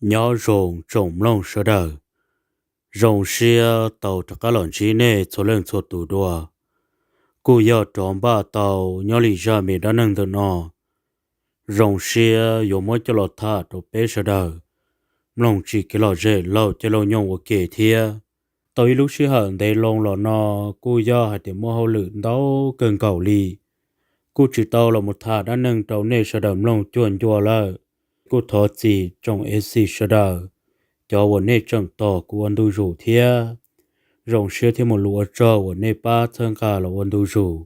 Nyob zoo tsoom mloog sawv daws, zoo siab tau rov qab los ntsib nej txhua leej txhua tus dua. Kuj yog rov npaj tau nyob li zaj me dab neeg ntawm no, zoo siab yuav muab coj los tham rau peb sawv daws mloog tsis kev lom zem laug caij laug nyoog ua ke thiab. Tau ib lub sij hawm ntev loo los no kuj yog hais tias muaj hauj lwm ntau kawg nkaus li, kuj tsis tau los mus tham dab neeg rau nej sawv daws mloog cuag ncua lawm. Kuj thov txim tsoom ej xi sawv daws, cov uas nej tseem tos kuv ua ntu zus thiab, zoo siab thiab mus lus ua tsaug uas nej pab txhawb nqa los ua ntu zus.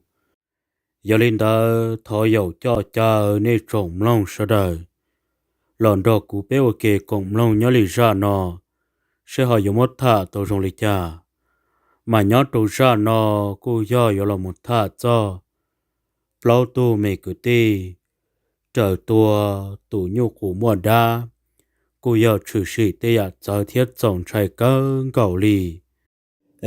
Yog li ntawd thov yaum coj caw nej tsoom mloog sawv daws los nrog kuv peb ua ke koom mloog nyob li zaj no, seb ho yuav muab tham tau zoo li cas. Mas nyob rau zaj no kuj yog yuav los mus tham txog plaub tug me kwv tij raws tua tus nyuj qus muaj dab, kuj yog tshwm sim tej yam txawv thiab txaus ntshai kawg nkaus li.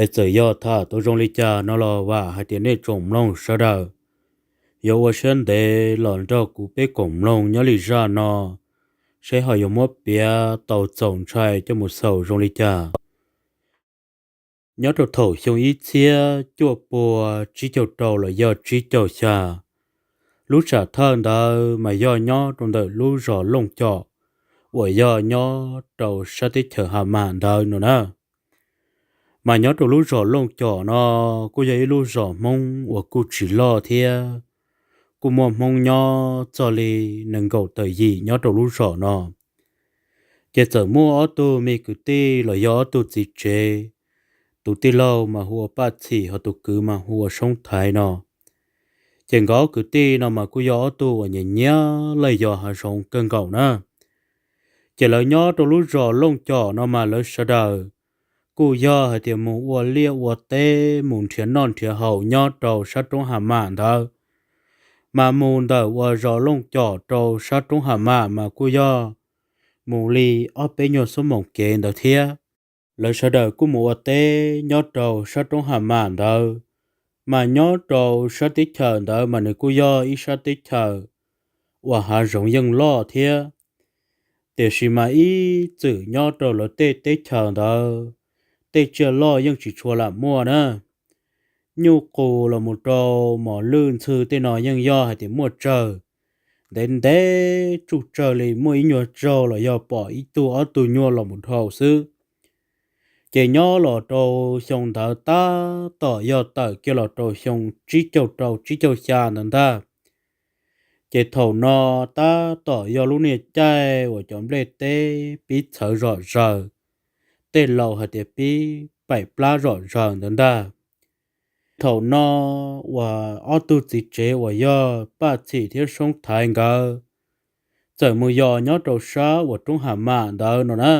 Es txawm yog tham tau zoo li cas no los vam hais tias nej tsoom mloog sawv daws yuav ua siab ntev los nrog kuv peb koom mloog nyob li zaj no, seb ho yuav muab piav tau txaus ntshai coj mus xaus zoo li cas. Nyob rau thaum xyoo ib txhiab cuaj pua tsib caug rau los yog tsib caug xya, lub tsam thawj ntawd mas yog nyob rau ntawm lub zos Looj Com uas yog nyob rau sab teb chaws Ham Mam ntawd no na. Mas nyob rau lub zos Looj Com no kuj yog ib lub zos Hmoob uas kuj tsis loj thiab, kuj muaj Hmoob nyob txog li nees nkaum tawm yim nyob rau lub zos no. Ces txawm muaj ob tug me kwv tij los yog ob tug txiv tsev, tus tij laug mas hu ua Paj Txhim ho tus kwv mas hu ua Soob Thaiv no. Ces nkawd ob kwv tij no mas kuj yog ob tug uas nyiam nyiam laij yos hav zoov kawg nkaus na. Ces lawv nyob rau lub zos Looj Com no mas lawv sawv daws kuj yog hais tias mus ua liaj ua teb mus nrhiav noj nrhiav haus nyob rau sab roob Ham Mam ntawd. Mas mus ntawm uas zos Looj Com rau sab roob Ham Mam mas kuj yog mus li ob peb nyuag xuab moos kev ntawd thiab. Lawv sawv daws kuj mus ua teb nyob rau sab roob Ham Mam ntawd, mas nyob rau sab teb chaws ntawd mas nws kuj yog ib sab teb chaws uas hav zoov yeej loj thiab. Tiam sis mas ib txwm nyob rau lawv tej teb chaws ntawd, tej tsiaj loj yeej tsis tshua lam muaj na. Nyuj qus los mus rau mos lwj ntxhw tej no yeej yog hais tias muaj tsawg, ntev ntev tsuj tsawg li muaj ib nyuag zaug los yog pom ib tug ob tug nyuag los mus dhau xwb. Ces nyob los rau xyoo ntawd tab tom yog tawm kiag los rau xyoo tsib caug rau tsib caug xya ntawd ntag. Ces thaum no tab tom yog lub niag caij uas cov nplej teb pib txhawv zom zaws, tej laus hais tias pib paim plab zom zaws ntawd ntag. Thaum no uas ob tug txiv tsev uas yog Paj Txhim thiab Soob Thaiv nkawd txawm mus yos nyob rau sab uas roob Ham Mam ntawd no na.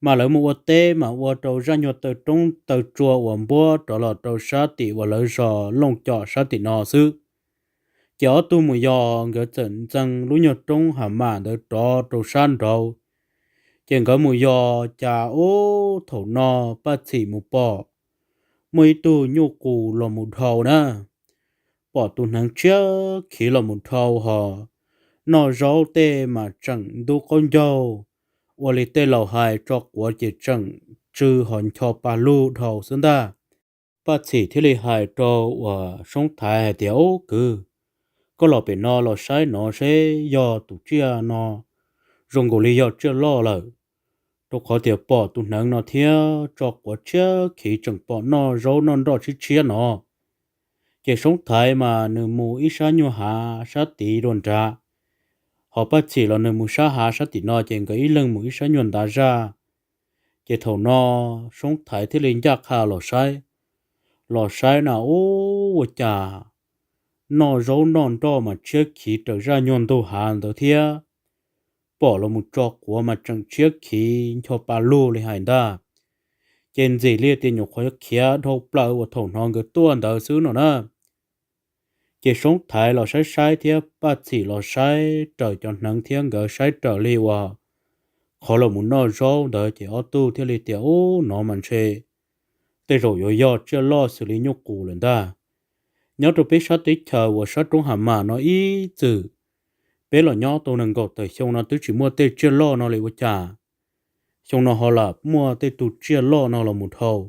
Mas lawv mus ua teb mas ua rau zaj nyuag taw roob taw tsua uas npuab rov los rau sab tim uas lawv zos Looj Com sab tim no xwb. Ces ob tug mus yos nkawd txawm ntxeev lub nyuag roob Ham Mam ntawd rov rau sab nraud. Ces nkawd mus yos cas ub thaum no Paj Txhim mus pom muaj ib tug nyuj qus los mus dhau na. Pom tus hneev tshiab khiv los mus dhau hos noj zaub tej mas tseem ntub qaub ncaug, ua li tej laus hais tso quav ces tseem tsw hos ncho pa lug dhau xwb ntag. Paj Txhim thiaj li hais rau uas Soob Thaiv hais tias, Ub kwv, koj los pem no los saib no seb yog tus tsiaj no zoo nkaus li yog tsiaj loj lawm, rau qhov tias pom tus hneev no thiab tso quav tshiab khiv tseem pom noj zaub noj nroj tshiab tshiab no. Ces Soob Thaiv mas nws mus ib sab nyuag hav sab tid dua nrad, ho Paj Txhim los nws mus sab hav sab tim no ces nkawd ib leeg mus ib sab nyuag ntav zaj. Ces thaum no Soob Thaiv thiaj li ncaj qha los saib. Los saib na ub ua cas noj zaub noj nroj mas tshiab khiv raws zaj nyuag ntug hav ntawd thiab, pom los mus tso quav mas tseem tshiab khiv ncho pa lug li hais ntag. Ces ntxim li tias nyuam qhuav khiav dhau plaws uas thaum hnov nkawd tuaj ntawd xwb no na. Ces Soob Thaiv los saib saib thiab Paj Txhim los saib raws cov hneev thiab nkawd saib raws li uas qhov los mus noj zaub ntawd ces ob tug thiaj li tias, Ub, no mas ntshe tej zaum yuav yog tsiaj loj xws li nyuj qus lawm ntag. Nyob rau peb sab teb chaws uas sab roob Ham Mam no ib txwm peb los nyob tau nees nkaum tawm xyoo no twb tsis muaj tej tsiaj loj no li ua cas xyoo no ho lam muaj tej tus tsiaj loj no los mus dhau.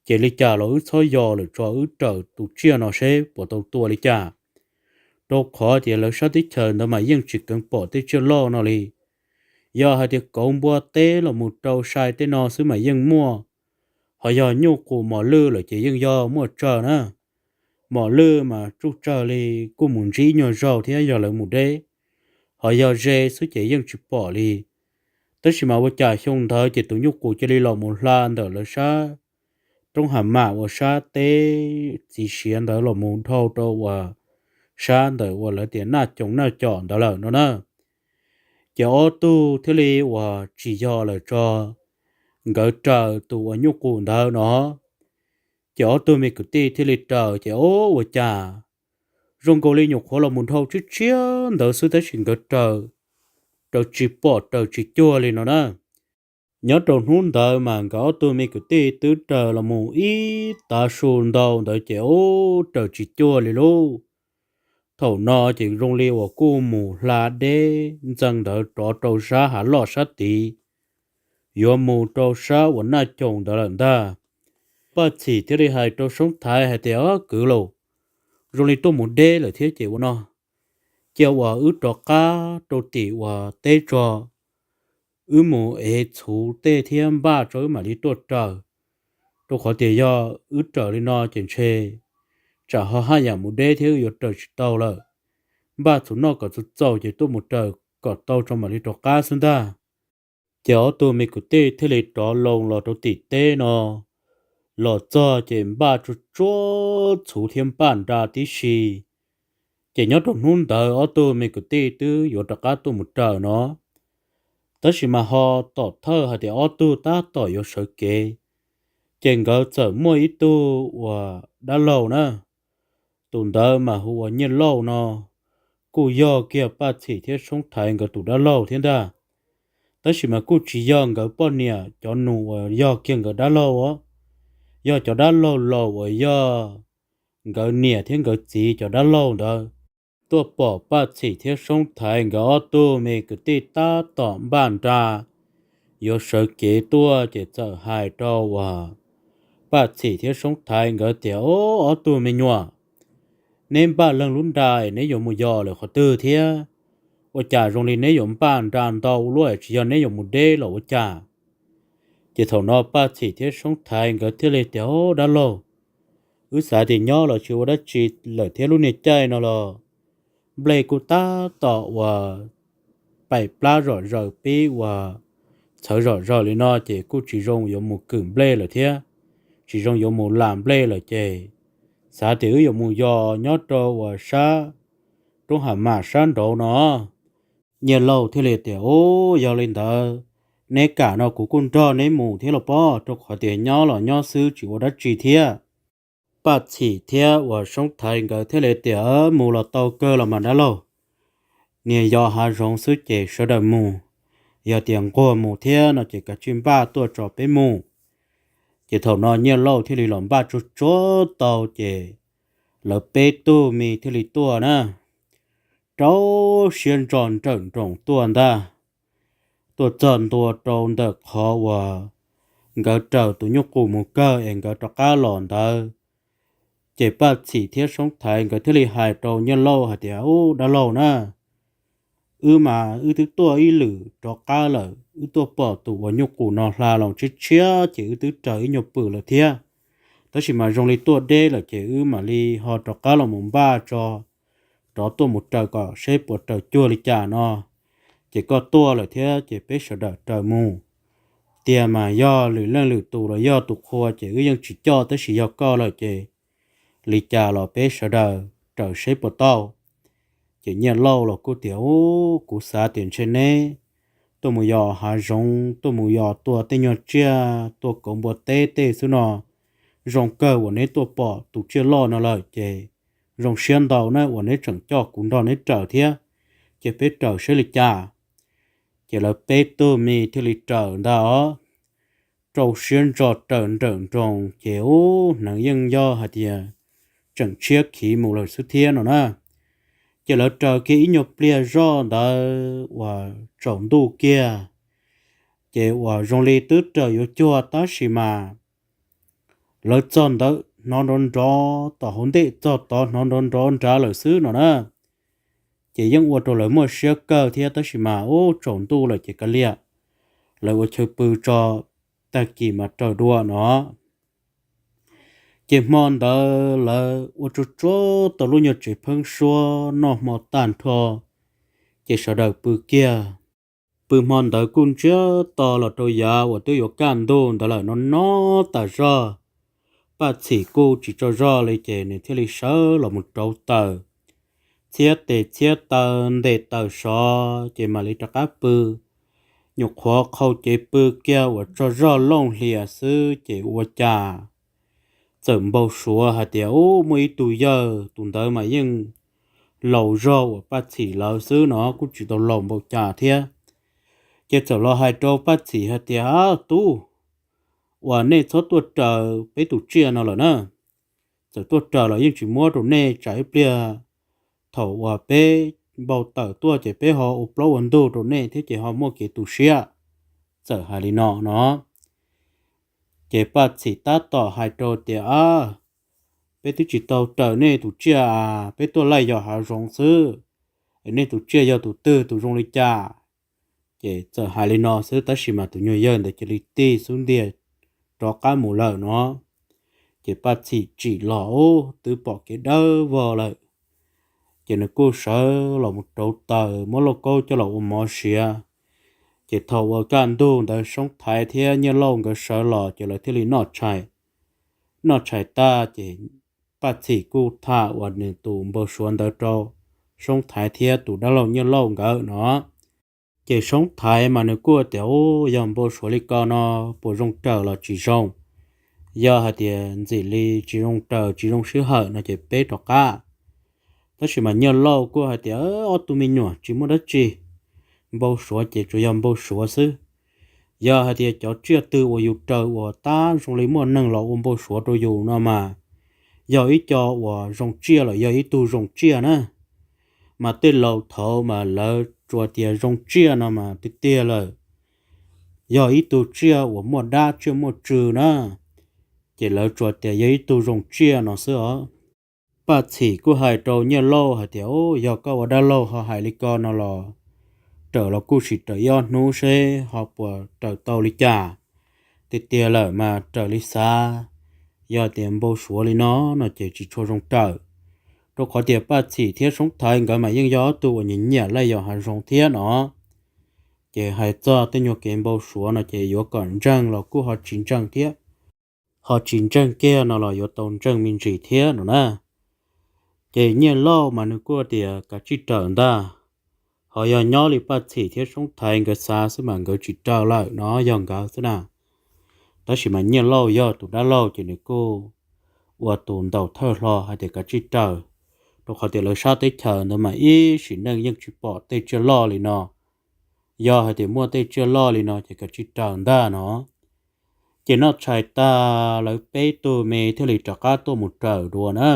Ces li cas los wb txhob yos lawm tso, wb raws tus tsiaj no seb puas tau tua li cas. Rau qhov tias lawv sab teb chaws ntawd mas yeej tsis keev pom tej tsiaj loj no li. Yog hais tias kauv npua teb los mus rau sai tej no xwb mas yeej muaj. Ho yog nyuj qus mos lwj lawm ces yeej yog muaj tsawg na. Mos lwj mas tsuj tsawg li kuj mus ntsib nyuag zaug thiab yog lawv mus deb. Ho yog ze xwb ces yeej tsis pom li. Tab sis mas ua cas xyoo ntawd ces tus nyuj qus cia li los mus hla ntawm lawv sab roob Has Mam uas sab teb txiv siav ntawd los mus dhau rau uas sab ntawm uas lawv tias Naj Coos Naj Cos ntawd lawm no na. Ces ob tug thiaj li uas tsis yos lawm tso, nkawd raws tus uas nyuj qus ntawd no. Ces ob tug me kwv tij thiaj li raws ces o, ua cas zoo nkaus li nyuam qhuav los mus dhau tshiab tshiab ntawd xwb tab sis nkawd raws, raws tsis pom raws tsis cuag li no na. Nyob rau hnub ntawd mas nkawd ob tug me kwv tij twb raws los mus ib tav su ntau ntawd ces o, raws tsis cuag li lauj. Thaum no ces zoo li uas kuj mus hla deb ntxeev ntawd rov rau sab hav loj sab tid, yuav mus rau sab uas Naj Coos ntawd lawm ntag. Paj Txhim thiaj li hais rau Soob Thaiv hais tias, Kwv laus, zoo li tuaj mus deb lawm thiab ces ua no, cia uas wb rov qab rau tim uas teb tso, wb mus ev txhuv tej thiab npaj tso wb mam li tuaj raws. Rau qhov tias yog wb raws li no ces ntshe tsam ho haj yam mus deb thiab wb yuav raws tsis tau lawm. Npaj txhuv noj kom txaus txaus ces tuaj mus raws kom tau tso mam li rov qab xwb ntag. Ces ob tug me kwv tij thiaj li rov loo los rau tim teb no. Los txog ces npaj tsuag tsuag txhuv thiab npaj nra tib si. Ces nyob rau hnub ntawd ob tug me kwv tij twb yuav rov qab tuaj mus raws no. Tab sis mas ho tom thawj hais tias ob tug tab tom yuav sawv kev, ces nkawd txawm muaj ib tug uas dab laug na. Tus ntawd mas hu ua Nyiaj Lauj no, kuj yog kiag Paj Txhim thiab Soob Thaiv nkawd tus dab laug thiab ntag. Tab sis mas kuj tsis yog nkawd poj niam cov nus uas yog kiag nkawd dab laug os, yog cov dab laug laus uas yog nkawd niam thiab nkawd txiv cov dab laug ntawd. Tuaj pom Paj Txhim thiab Soob Thaiv nkawd ob tug me kwv tij tab tom npaj nra yuav sawv kev tuaj ces txawm hais rau uas Paj Txhim thiab Soob Thaiv nkawd tias, O, ob tug me nyuam, neb npaj leeg lub nra neb yuav mus yos lawm qhov twg thiab? Ua cas zoo li neb yuav npaj nra ntau ua luaj, tsis yog neb yuav mus deb los ua cas? Ces thaum no Paj Txhim thiab Soob Thaiv nkawd thiaj li tias, O, dab laug, wb xav tias nyob los tsis ua dab tsi lawm thiab, lub niag caij no los nplej kuj tab tom uas paim plab zom zaws pib uas txhawv zom zaws li no ces kuj tsis zoo yuav mus kwm nplej lawm thiab, tsis zoo yuav mus las nplej lawm ces xav tias wb yuav mus yos nyob rau uas sab roob Ham Mam sab nraud no. Nyiaj Lauj thiaj li tias, O, yog li ntawd, neb kam no kuv kuj nrog neb mus thiab los pob, rau qhov tias nyob los nyob xwb tsis ua dab tsi thiab. Paj Txhim thiab uas Soob Thaiv nkawd thiaj li tias, Mus los tau kawg los mas dab laug, niag yos hav zoov xwb ces sawv daws mus, yog tias nquag mus thiab no ces kav tsij npaj tuaj tso peb mus. Ces thaum no Nyiaj Lauj thiaj li los npaj tsuag tsuag tau ces lawv peb tug me thiaj li tuaj na, rau siab ntso nrawm nroos tuaj ntag. Tuaj txog ntua rau ntawm qhov uas nkawd raws tus nyuj qus mus kawg es nkawd rov qab los ntawd, ces Paj Txhim thiab Soob Thaiv nkawd thiaj li hais rau Nyiaj Lauj hais tias, U, dab laug na, wb mas wb twb tuaj ib lwm rov qab lawm, wb tuaj pom tus uas nyuj qus no hla los tshiab tshiab ces wb twb raws ib nyuag pwm lawm thiab. Tab sis mas zoo li tuaj deb lawm ces wb mam li ho rov qab los mus npaj tso, rov tuaj mus raws kom seb puas raws cuag li cas no. Ces koj tuaj lawm thiab ces peb sawv daws raws mus. Tiag mas yog lwm leej lwm tus los yog tus qhua ces wb yeej tsis coj, tab sis yog koj lawm ces li cas los peb sawv daws raws seb puas tau. Ces Nyiaj Lauj los kuj tias, U, kuv xav tias ntshe neb tuaj mus yos hav zoov, tuaj mus yos tua tej nyuag tsiaj, tua kauv npua teb tej xwb no, zoo kawg uas neb tuaj pom tus tsiaj loj no lawm ces zoo siab ntau na uas neb tseem coj kuv nrog neb raws thiab, ces peb raws seb li cas. Ces lawv peb tug me thiaj li raws ntag os, rau siab ntso raws nrawm nroos ces ub hneev yeej yog hais tias tseem tshiab khiv mus lawm xwb thiab no na. Ces lawv raws kiag ib nyuag pliag zoj ntawd uas tsaus ntuj kiag, ces uas zoo li twb raws yuav cuag tab sis mas lawv txog ntawd hnov nrov nrov tom hauv ntej, txog tod hnov nrov nrov nrad lawm xwb no na. Ces yeej ua rau lawv muaj siab kawg thiab tab sis mas ub tsaus ntuj lawm ces kav liam, lawv ua chaw pw tso, tag kis mas raws dua no. Ces hmo ntawd lawv ua tsuag tsuag tau lub nyuag tsev pheeb suab noj hmo tag nrho, ces sawv daws pw kiag. Pw hmo ntawd kuj ntsiag to los rau yav uas twb yuav kaj ntug ntawd lawm no no tas zog. Paj Txhim kuj tsis tsaug zog li ces nws thiaj li sawv los mus rauv taws, txhiab tes txhiab taw, ntes taws sov ces mam li rov qab pw. Nyuam qhuav qhau cev pw kiag uas tsaug zog looj hlias xwb ces ua cas txawm npau suav hais tias ub muaj ib tug yawg, tus ntawd mas yeej laus zog uas Paj Txhim lawv xwb no kuj tsis tau laus npaum cas thiab. Ces txawm los hais rau Paj Txhim hais tias, Tub, uas nej txhob tuaj raws peb tus tsiaj no lawm na. Txawm tuaj raws los yeej tsis muab rau nej, tsam ib pliag thaum uas peb npau taws tuaj ces peb ho ua plaub ua ntug rau nej thiab ces ho muaj kev tu siab. Txawm hais li no no, ces Paj Txhim tab tom hais rau tias, Peb twb tsis tau raws nej tus tsiaj, peb tuaj laij yos hav zoov xwb, nej tus tsiaj yog tus twg, tus zoo li cas? Ces txawm hais li no xwb tab sis mas tus nyuag yawg ntawd cia li tig xub ntiag rov qab mus lawm no. Ces Paj Txhim tsim los ub twb pom kev dawb vog lawm, ces nws kuj sawv los mus rauv taws muab lauj kaub coj los ua mov siav. Ces thaum uas kaj ntug ntawd Soob Thaiv thiab Nyiaj Lauj nkawd sawv los ces lawv thiaj li noj tshais. Noj tshais tag ces Paj Txhim kuj tham uas nws tus npau suav ntawd rau Soob Thaiv thiab tus dab laug Nyiaj Lauj nkawd no. Ces Soob Thaiv mas nws kuj tias, Ub, yog npau suav li ko no puas zoo raws los tsis zoo? Yog hais tias ntxim li tsis zoo raws tsis zoo sij hawm no ces peb rov qab. Tab sis mas Nyiaj Lauj kuj hais tias, Ob tug me nyuam tsis muaj dab tsi, npau suav ces tsuas yog npau suav xwb. Yog hais tias cov tsiaj twg uas yus raws uas tab zoo li muaj neeg los ua npau suav rau yus no mas yog ib co uas zoo tsiaj lawm, yog ib tug zoo tsiaj na. Mas tej laus thaud mas lawv tsuas tias zoo tsiaj no mas tiag tiag lawm, yog ib tug tsiaj uas muaj dab tsiaj muaj tswv na, ces lawv tsuas tias yog ib tug zoo tsiaj no xwb os. Paj Txhim kuj hais rau Nyiaj Lauj hais tias, Yog koj ua dab laug ho hais li ko no los, raws los kuj sim raws ib ob hnub seb ho puas raws tau li cas. Tiag tiag lawm mas raws li xav, yog tias npau suav li no no ces tsis tshua zoo raws, rau qhov tias Paj Txhim thiab Soob Thaiv nkawd mas yeej yog ob tug uas nyiam nyiam laij yos hav zoov thiab no. Ces hais txog tej nyuag kev npau suav no ces yuav kom ntseeg los kuj ho tsis ntseeg thiab, ho tsis ntseeg kiag no los yuav tau ntseeg me ntsis thiab no na. Ces Nyiaj Lauj mas nws kuj tias kav tsij raws ntag, ho yog nyob li Paj Txhim thiab Soob Thaiv nkawd xav xwb mas nkawd tsis raws lawm no, yog nkawd xwb na. Tab sis mas Nyiaj Lauj yog tus dab laug ces nws kuj ua tus ntaus thawj hlo hais tias kav tsij raws, rau qhov tias lawv sab teb chaws ntawd mas ib sim neej yeej tsis pom tej tsiaj loj li no. Yog hais tias muaj tej tsiaj loj li no ces kav tsij raws ntag no. Ces noj tshais tag lawv peb tug me thiaj li rov qab tuaj mus raws dua na.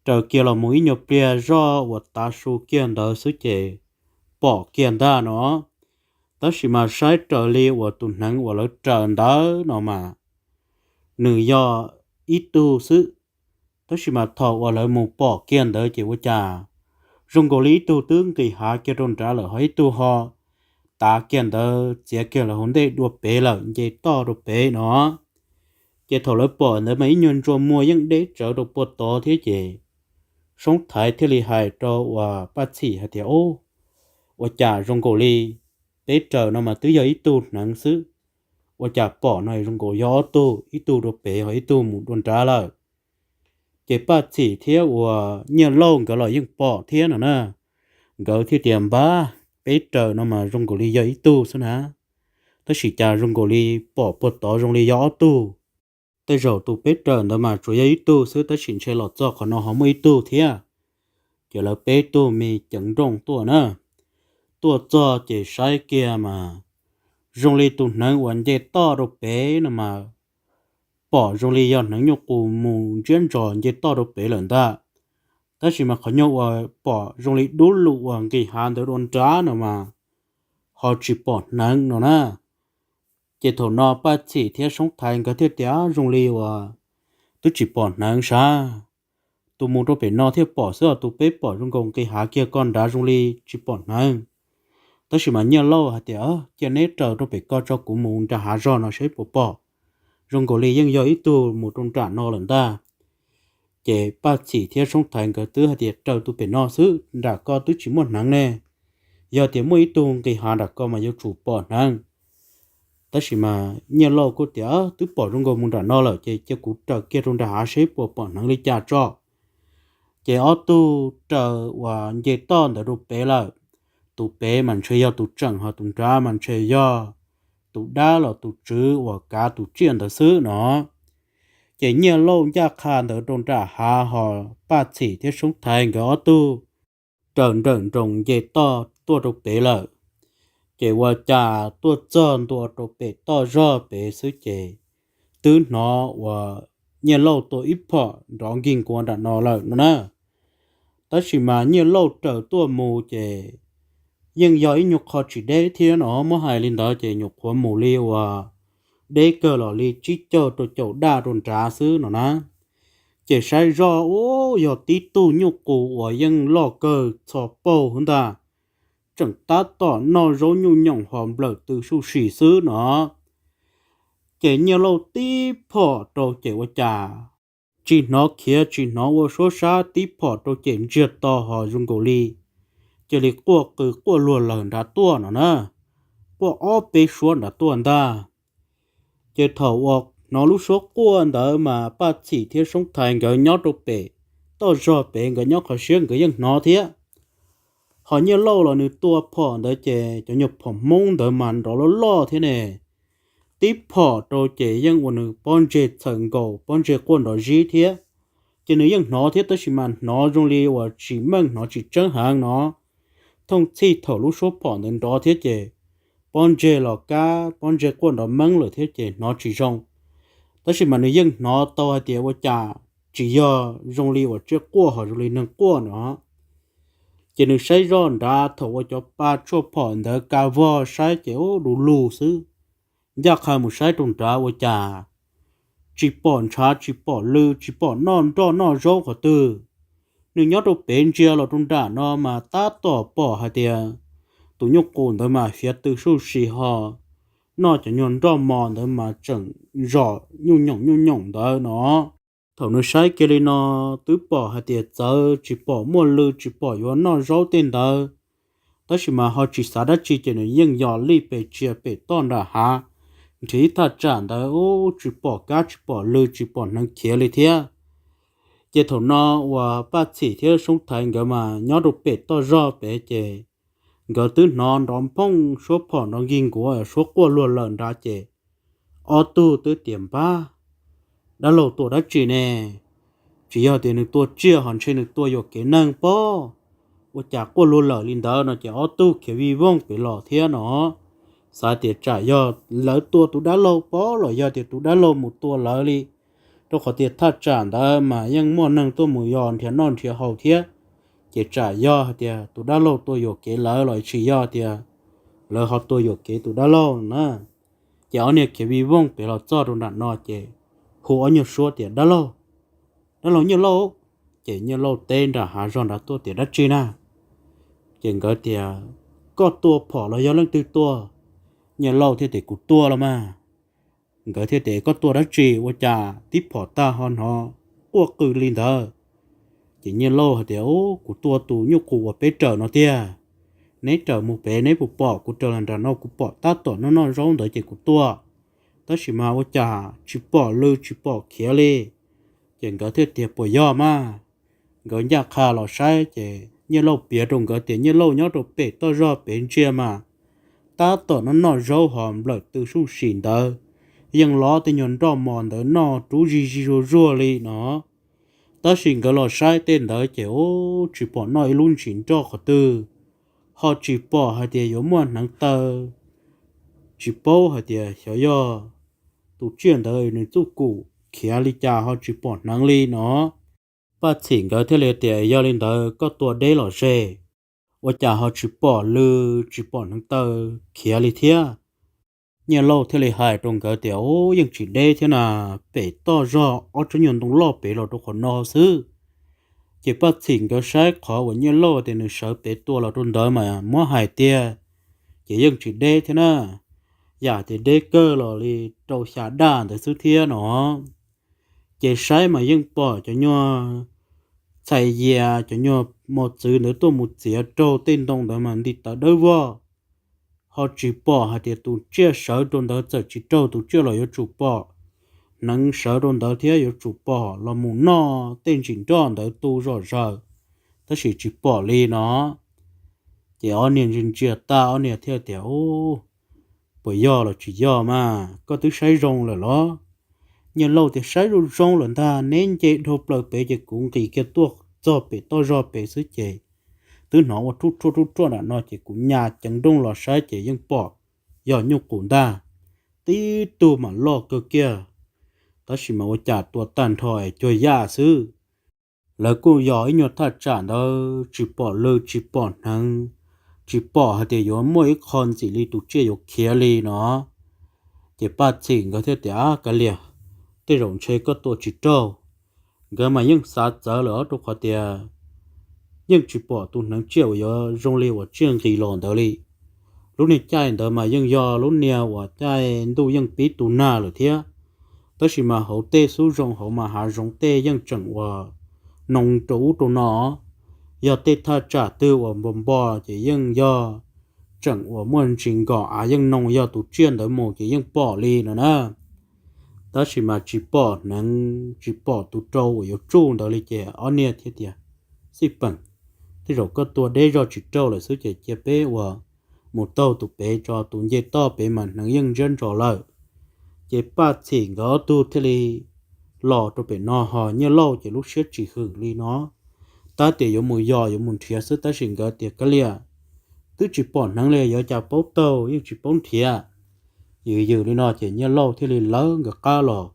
Raws kiag los mus ib nyuag pliag zoj uas tav su kiag ntawd xwb ces pom kiag ntag no. Tab sis mas saib raws li uas tus hneev uas lawv raws ntawd no mas nws yog ib tug xwb. Tab sis mas thaum uas lawv mus pom kiag ntawd ces ua cas zoo nkaus li ib tug twb nqis hav kiag rau nrad lawm, ho ib tug ho tav kiag ntawd txiav kiag lawv hauv ntej dua pem lawm, nce toj rau pem no. Ces thaum lawv pom ntawd mas ib nyuag ntsuas muag yeej deb tsawv rau puag tod thiab ces Soob Thaiv thiaj li hais rau uas Paj Txhim hais tias, Ub, ua cas zoo nkaus li peb raws no mas twb yog ib tug hneev xwb, ua cas pom no zoo nkaus yog ob tug, ib tug dua pem ho ib tug mus dua nrad lawm? Ces Paj Txhim thiab uas Nyiaj Lauj nkawd los yeej pom thiab no na. Nkawd thiaj tias, Npab, peb raws no mas zoo nkaus li yog ib tug xwb na, tab sis cas zoo nkaus li pom puag tod zoo li yog ob tug. Tej zaum tus peb raws ntawd mas tsuas yog ib tug xwb tab sis ntshe los txog qhov no ho muaj ib tug thiab. Ces lawv peb tug me ceev nrooj tuaj na, tuaj txog ces saib kiag mas zoo li tus hneev uas nce toj rau pem no mas pom zoo li yog hneev nyuj qus mus ntsiab ntsos nce toj rau pem lawm ntag. Tab sis mas qhov nyuag uas pom zoo li dub lug uas nqis hav ntawd dua nrad no mas ho tsis pom hneev no na. Ces thaum no Paj Txhim thiab Soob Thaiv nkawd thiaj tias zoo li uas twb tsis pom hneev sav, tus mus rau pem no thiaj pom xwb os, tus peb pom zoo nkaus nqis hav kiag ko nrad zoo li tsis pom hneev. Tab sis mas Nyiaj Lauj hais tias cia neb raws rau pem ko tso, kuv mus nram hav zog no seb puas pom, zoo nkaus li yeej yog ib tug mus rau nram no lawm ntag. Ces Paj Txhim thiab Soob Thaiv nkawd twb hais tias raws tus pem no xwb, nram ko twb tsis muaj hneev ne, yog tias muaj ib tug nqis hav nram ko mas yuav tsum pom hneev. Tab sis mas Nyiaj Lauj kuj tias twb pom zoo nkaus mus nram no lawm ces cia kuv raws kiag rau nram hav seb puas pom hneev li cas tso. Ces ob tug raws uas nce toj ntawd rau pem lawm. Tus pem mas ntshe yog tus tseem, ho tus nrad mas ntshe yog tus dab los tus tswv uas kav tus tsiaj ntawd xwb no. Ces Nyiaj Lauj ncaj qha ntawd rau nram hav, ho Paj Txhim thiab Soob Thaiv nkawd ob tug raws nrawm nroos nce toj tuaj rau pem lawm. Ces ua cas tuaj txog ntua rau pem toj zog pem xwb ces twb hnov uas Nyiaj Lauj tua ib phom nrov nkig nkuav nram no lawm no na. Tab sis mas Nyiaj Lauj raws tuaj mus ces yeej yog ib nyuag qho tsis deb thiab no, muab hais li ntawd ces nyuam qhuav mus li uas deb kawg los li tsib caug rau caum daj rau nrad xwb no na. Ces saib zoj ub, yog tib tug nyuj qus uas yeej loj kawg txhos paug hwv ntag, tseem tab tom noj zaub nyuj nyoom ho nplawm tw suj sim xwb no. Ces Nyiaj Lauj tib phom rau ces ua cas tsis hnov khiav tsis hnov ua suab sab, tib phom rau ces ntsiag to ho zoo nkaus li cia li quaj qw quaj luag lawm nrad tuaj no na, quaj ob peb suab nrad tuaj ntag. Ces thaum uas hnov lub suab quaj ntawd mas Paj Txhim thiab Soob Thaiv nkawd nyob rau pem toj zog pem, nkawd nyob qhov siab nkawd yeej hnov thiab. Ho Nyiaj Lauj los nws tua phom ntawd ces cov nyuag phom Hmoob ntawd mas nrov loj loj thiab ne, tib phom rau ces yeej ua nws pob ntseg txhawm nkaus, pob ntseg quaj nrov zib thiab. Ces nws yeej hnov thiab tab sis mas hnov zoo li uas tsis meej, hnov tsis tseeb heev no. Thooj txhij thaum lub suab phom ntawd nrov thiab ces pob ntseg los kab, pob ntseg quaj nrov meeb lawm thiab ces hnov tsis zoo. Tab sis mas nws yeej hnov tau hais tias ua cas tsis yog zoo li uas tsiaj quaj ho zoo li neeg quaj no. Ces nws saib zoj nrad thaum uas cov pa tshuaj phom ntawd ka vog saib ces ub du lug xwb. Ncaj qha mus saib rau nrad ua cas tsis pom ntshav tsis pom lw tsis pom noj nroj noj zaub qhov twg. Nws nyob rau pem ntsia los rau nram no mas tab tom pom hais tias tus nyuj qus ntawd mas fiav tw suj si ho noj cov nyuag nroj mos ntawd mas tseem zom nyuj nyoom nyuj nyoom ntawd no. Thaum nws saib kiag li no twb pom hais tias txawv tsis pom muaj lw tsis pom yuav noj zaub tej ntawd. Tab sis mas ho tsis xav dab tsi ces nws yeej yos lij pes tsia pem toj nram hav, nrhiav ib thaj tsam ntawd ub tsis pom kab tsis pom lw tsis pom hneev khiav li thiab. Ces thaum no uas Paj Txhim thiab Soob Thaiv nkawd mas nyob rau pem toj zog pem ces nkawd twb hnov nrov nphooj suab phom nrov nkig nkuav suab quaj luag lawm nrad ces ob tug twb tias npab, dab laug tua dab tsi ne? Tsis yog tias nws tua tsiaj ho ntshe nws tua yuam kev neeg pob. Ua cas quaj luag lawm li ntawd no ces ob tug khiav vij voog pem los thiab no. Xav tias tsam yog lawv tua tus dab laug pob los yog tias tus dab laug mus tua lawv li, rau qhov tias thaj tsam ntawd mas yeej muaj neeg tuaj mus yos nrhiav noj nrhiav haus thiab. Ces tsam yog hais tias tus dab laug tua yuam kev lawv los tsis yog tias lawv ho tua yuam kev tus dab laug na. Ces ob niag khiav vij voog pem los txog rau nram no ces hu ob nyuag suab tias dab laug, dab laug Nyiaj Lauj. Ces Nyiaj Lauj teb nram hav zog nrad tuaj tias dab tsi na? Ces nkawd tias koj tua phom los yog leej twg tua? Nyiaj Lauj thiaj tias kuv tua los mas. Nkawd thiaj tias koj tua dab tsi ua cas tib phom tag ho hnov quaj qw li ntawd? Ces Nyiaj Lauj hais tias kuv tua tus nyuj qus uas peb raws no tiag. Neb raws mus pem neb puas pom, kuv raws los nram no kuv pom tab tom noj noj zaub ntawd ces kuv tua. Tab sis mas ua cas tsis pom lw tsis pom khiav li. Ces nkawd thiaj tias puas yog mas. Nkawd ncaj qha los saib ces Nyiaj Lauj piav rau nkawd tias Nyiaj Lauj nyob rau pem toj zog pem ntsia mas tab tom noj noj zaub ho nplawm tw suj sim ntawd, yeej lov tej nyuag nroj mos ntawd noj rub zig zig zuag zuag li no. Tab sis nkawd los saib tej ntawd ces ub tsis pom noj ib lub ntsis nroj qhov twg, ho tsis pom hais tias yuav muaj hneev taw. Tsis paub hais tias xyov yog tus tsiaj ntawd nws txuj kum khiav li cas ho tsis pom hneev li no. Paj Txhim nkawd thiaj li tias, Yog li ntawd koj tua deb los ze, ua cas ho tsis pom lw tsis pom hneev taw khiav li thiab? Nyiaj Lauj thiaj li hais rau nkawd tias, Ub, yeej tsis deb thiab na, pem toj zog ob tsob nyuag ntoo loj pem los rau qhov no xwb. Ces Paj Txhim nkawd saib qhov uas Nyiaj Lauj tias nws sawv pem tua los rau ntawd mas muab hais tiag, ces yeej tsis deb thiab na, yam tias deb kawg los li rau xya daj ntawd xwb thiab no. Ces saib mas yeej pom cov nyuag txhais yas, cov nyuag mos txwv ntawd tuaj mus txiav raug tej ntoo ntawd mas nti tawv dawb vog. Ho tsis pom hais tias tus tsiaj sawv rau ntawd, txawm tsis raug tus tsiaj los yuav tsum pom, hneev sawv rau ntawd thiab yuav tsum pom los mus noj tej ntsis nroj ntawd tu zom zaws, tab sis tsis pom li no. Ces ob niag ntsia ntsia tag, ob niag thiaj tias, Ub, puas yog los tsis yog mas koj twb saib zoo lawm los? Nyiaj Lauj tias, Saib zoo zoo lawm ntag, neb nce dhau plaws pem ces kuv nqis kiag tuaj txog pem toj zog pem xwb ces twb hnov ua rhuj rhuaj rhuj rhuaj nram no ces kuv nyas ceev nrooj los saib ces yeej pom yog nyuj qus ntag. Tib tug mas loj kawg kiag, tab sis mas ua cas tua tag nrho es cuag yaj xwb. Lawv kuj yog ib nyuag thaj tsam ntawd tsis pom lw tsis pom hneev, tsis pom hais tias yuav muaj ib qho ntxim li tus tsiaj yuav khiav li no. Ces Paj Txhim nkawd thiaj tias, Kav liam, tej zaum ntshe koj tua tsis raug. Nkawd mas yeej xav txawv lawm rau qhov tias yeej tsis pom tus hneev tsiaj uas yuav zoo li uas tsiaj nqis los ntawd li. Lub niag caij ntawd mas yeej yog lub niag uas caij ntuj yeej pib tu nag lawm thiab, tab sis mas hauv tej xub zoo hauv mas hav zoov tej yeej tseem uas noo rau ub rau no. Yog tej thaj tsam twg uas npo npo ces yeej yog tseem uas muaj ntsis nkos av yeej noo, yog tus tsiaj ntawd mus ces yeej pom li no na. Tab sis mas tsis pom hneev tsis pom tus rau uas yuav tsuj ntawd li ces ob niag thiaj tias, Xij peem, tej zaum koj tua deb zog tsis raug lawm xwb ces cia peb uas mus taug tus pem tso, tus nce toj pem mas hneev yeej ntsiab ntsos lawm. Ces Paj Txhim nkawd ob tug thiaj li los rau pem no, ho Nyiaj Lauj ces lub siab tsis hwm li no, tab tias yuav mus yos yuav mus nrhiav xwb, tab sis nkawd tias, Kav liam, twb tsis pom hneev li yuav cas paub taug, yeej tsis paub nrhiav. Yws yws li no ces Nyiaj Lauj thiaj li lawv nkawd qab los.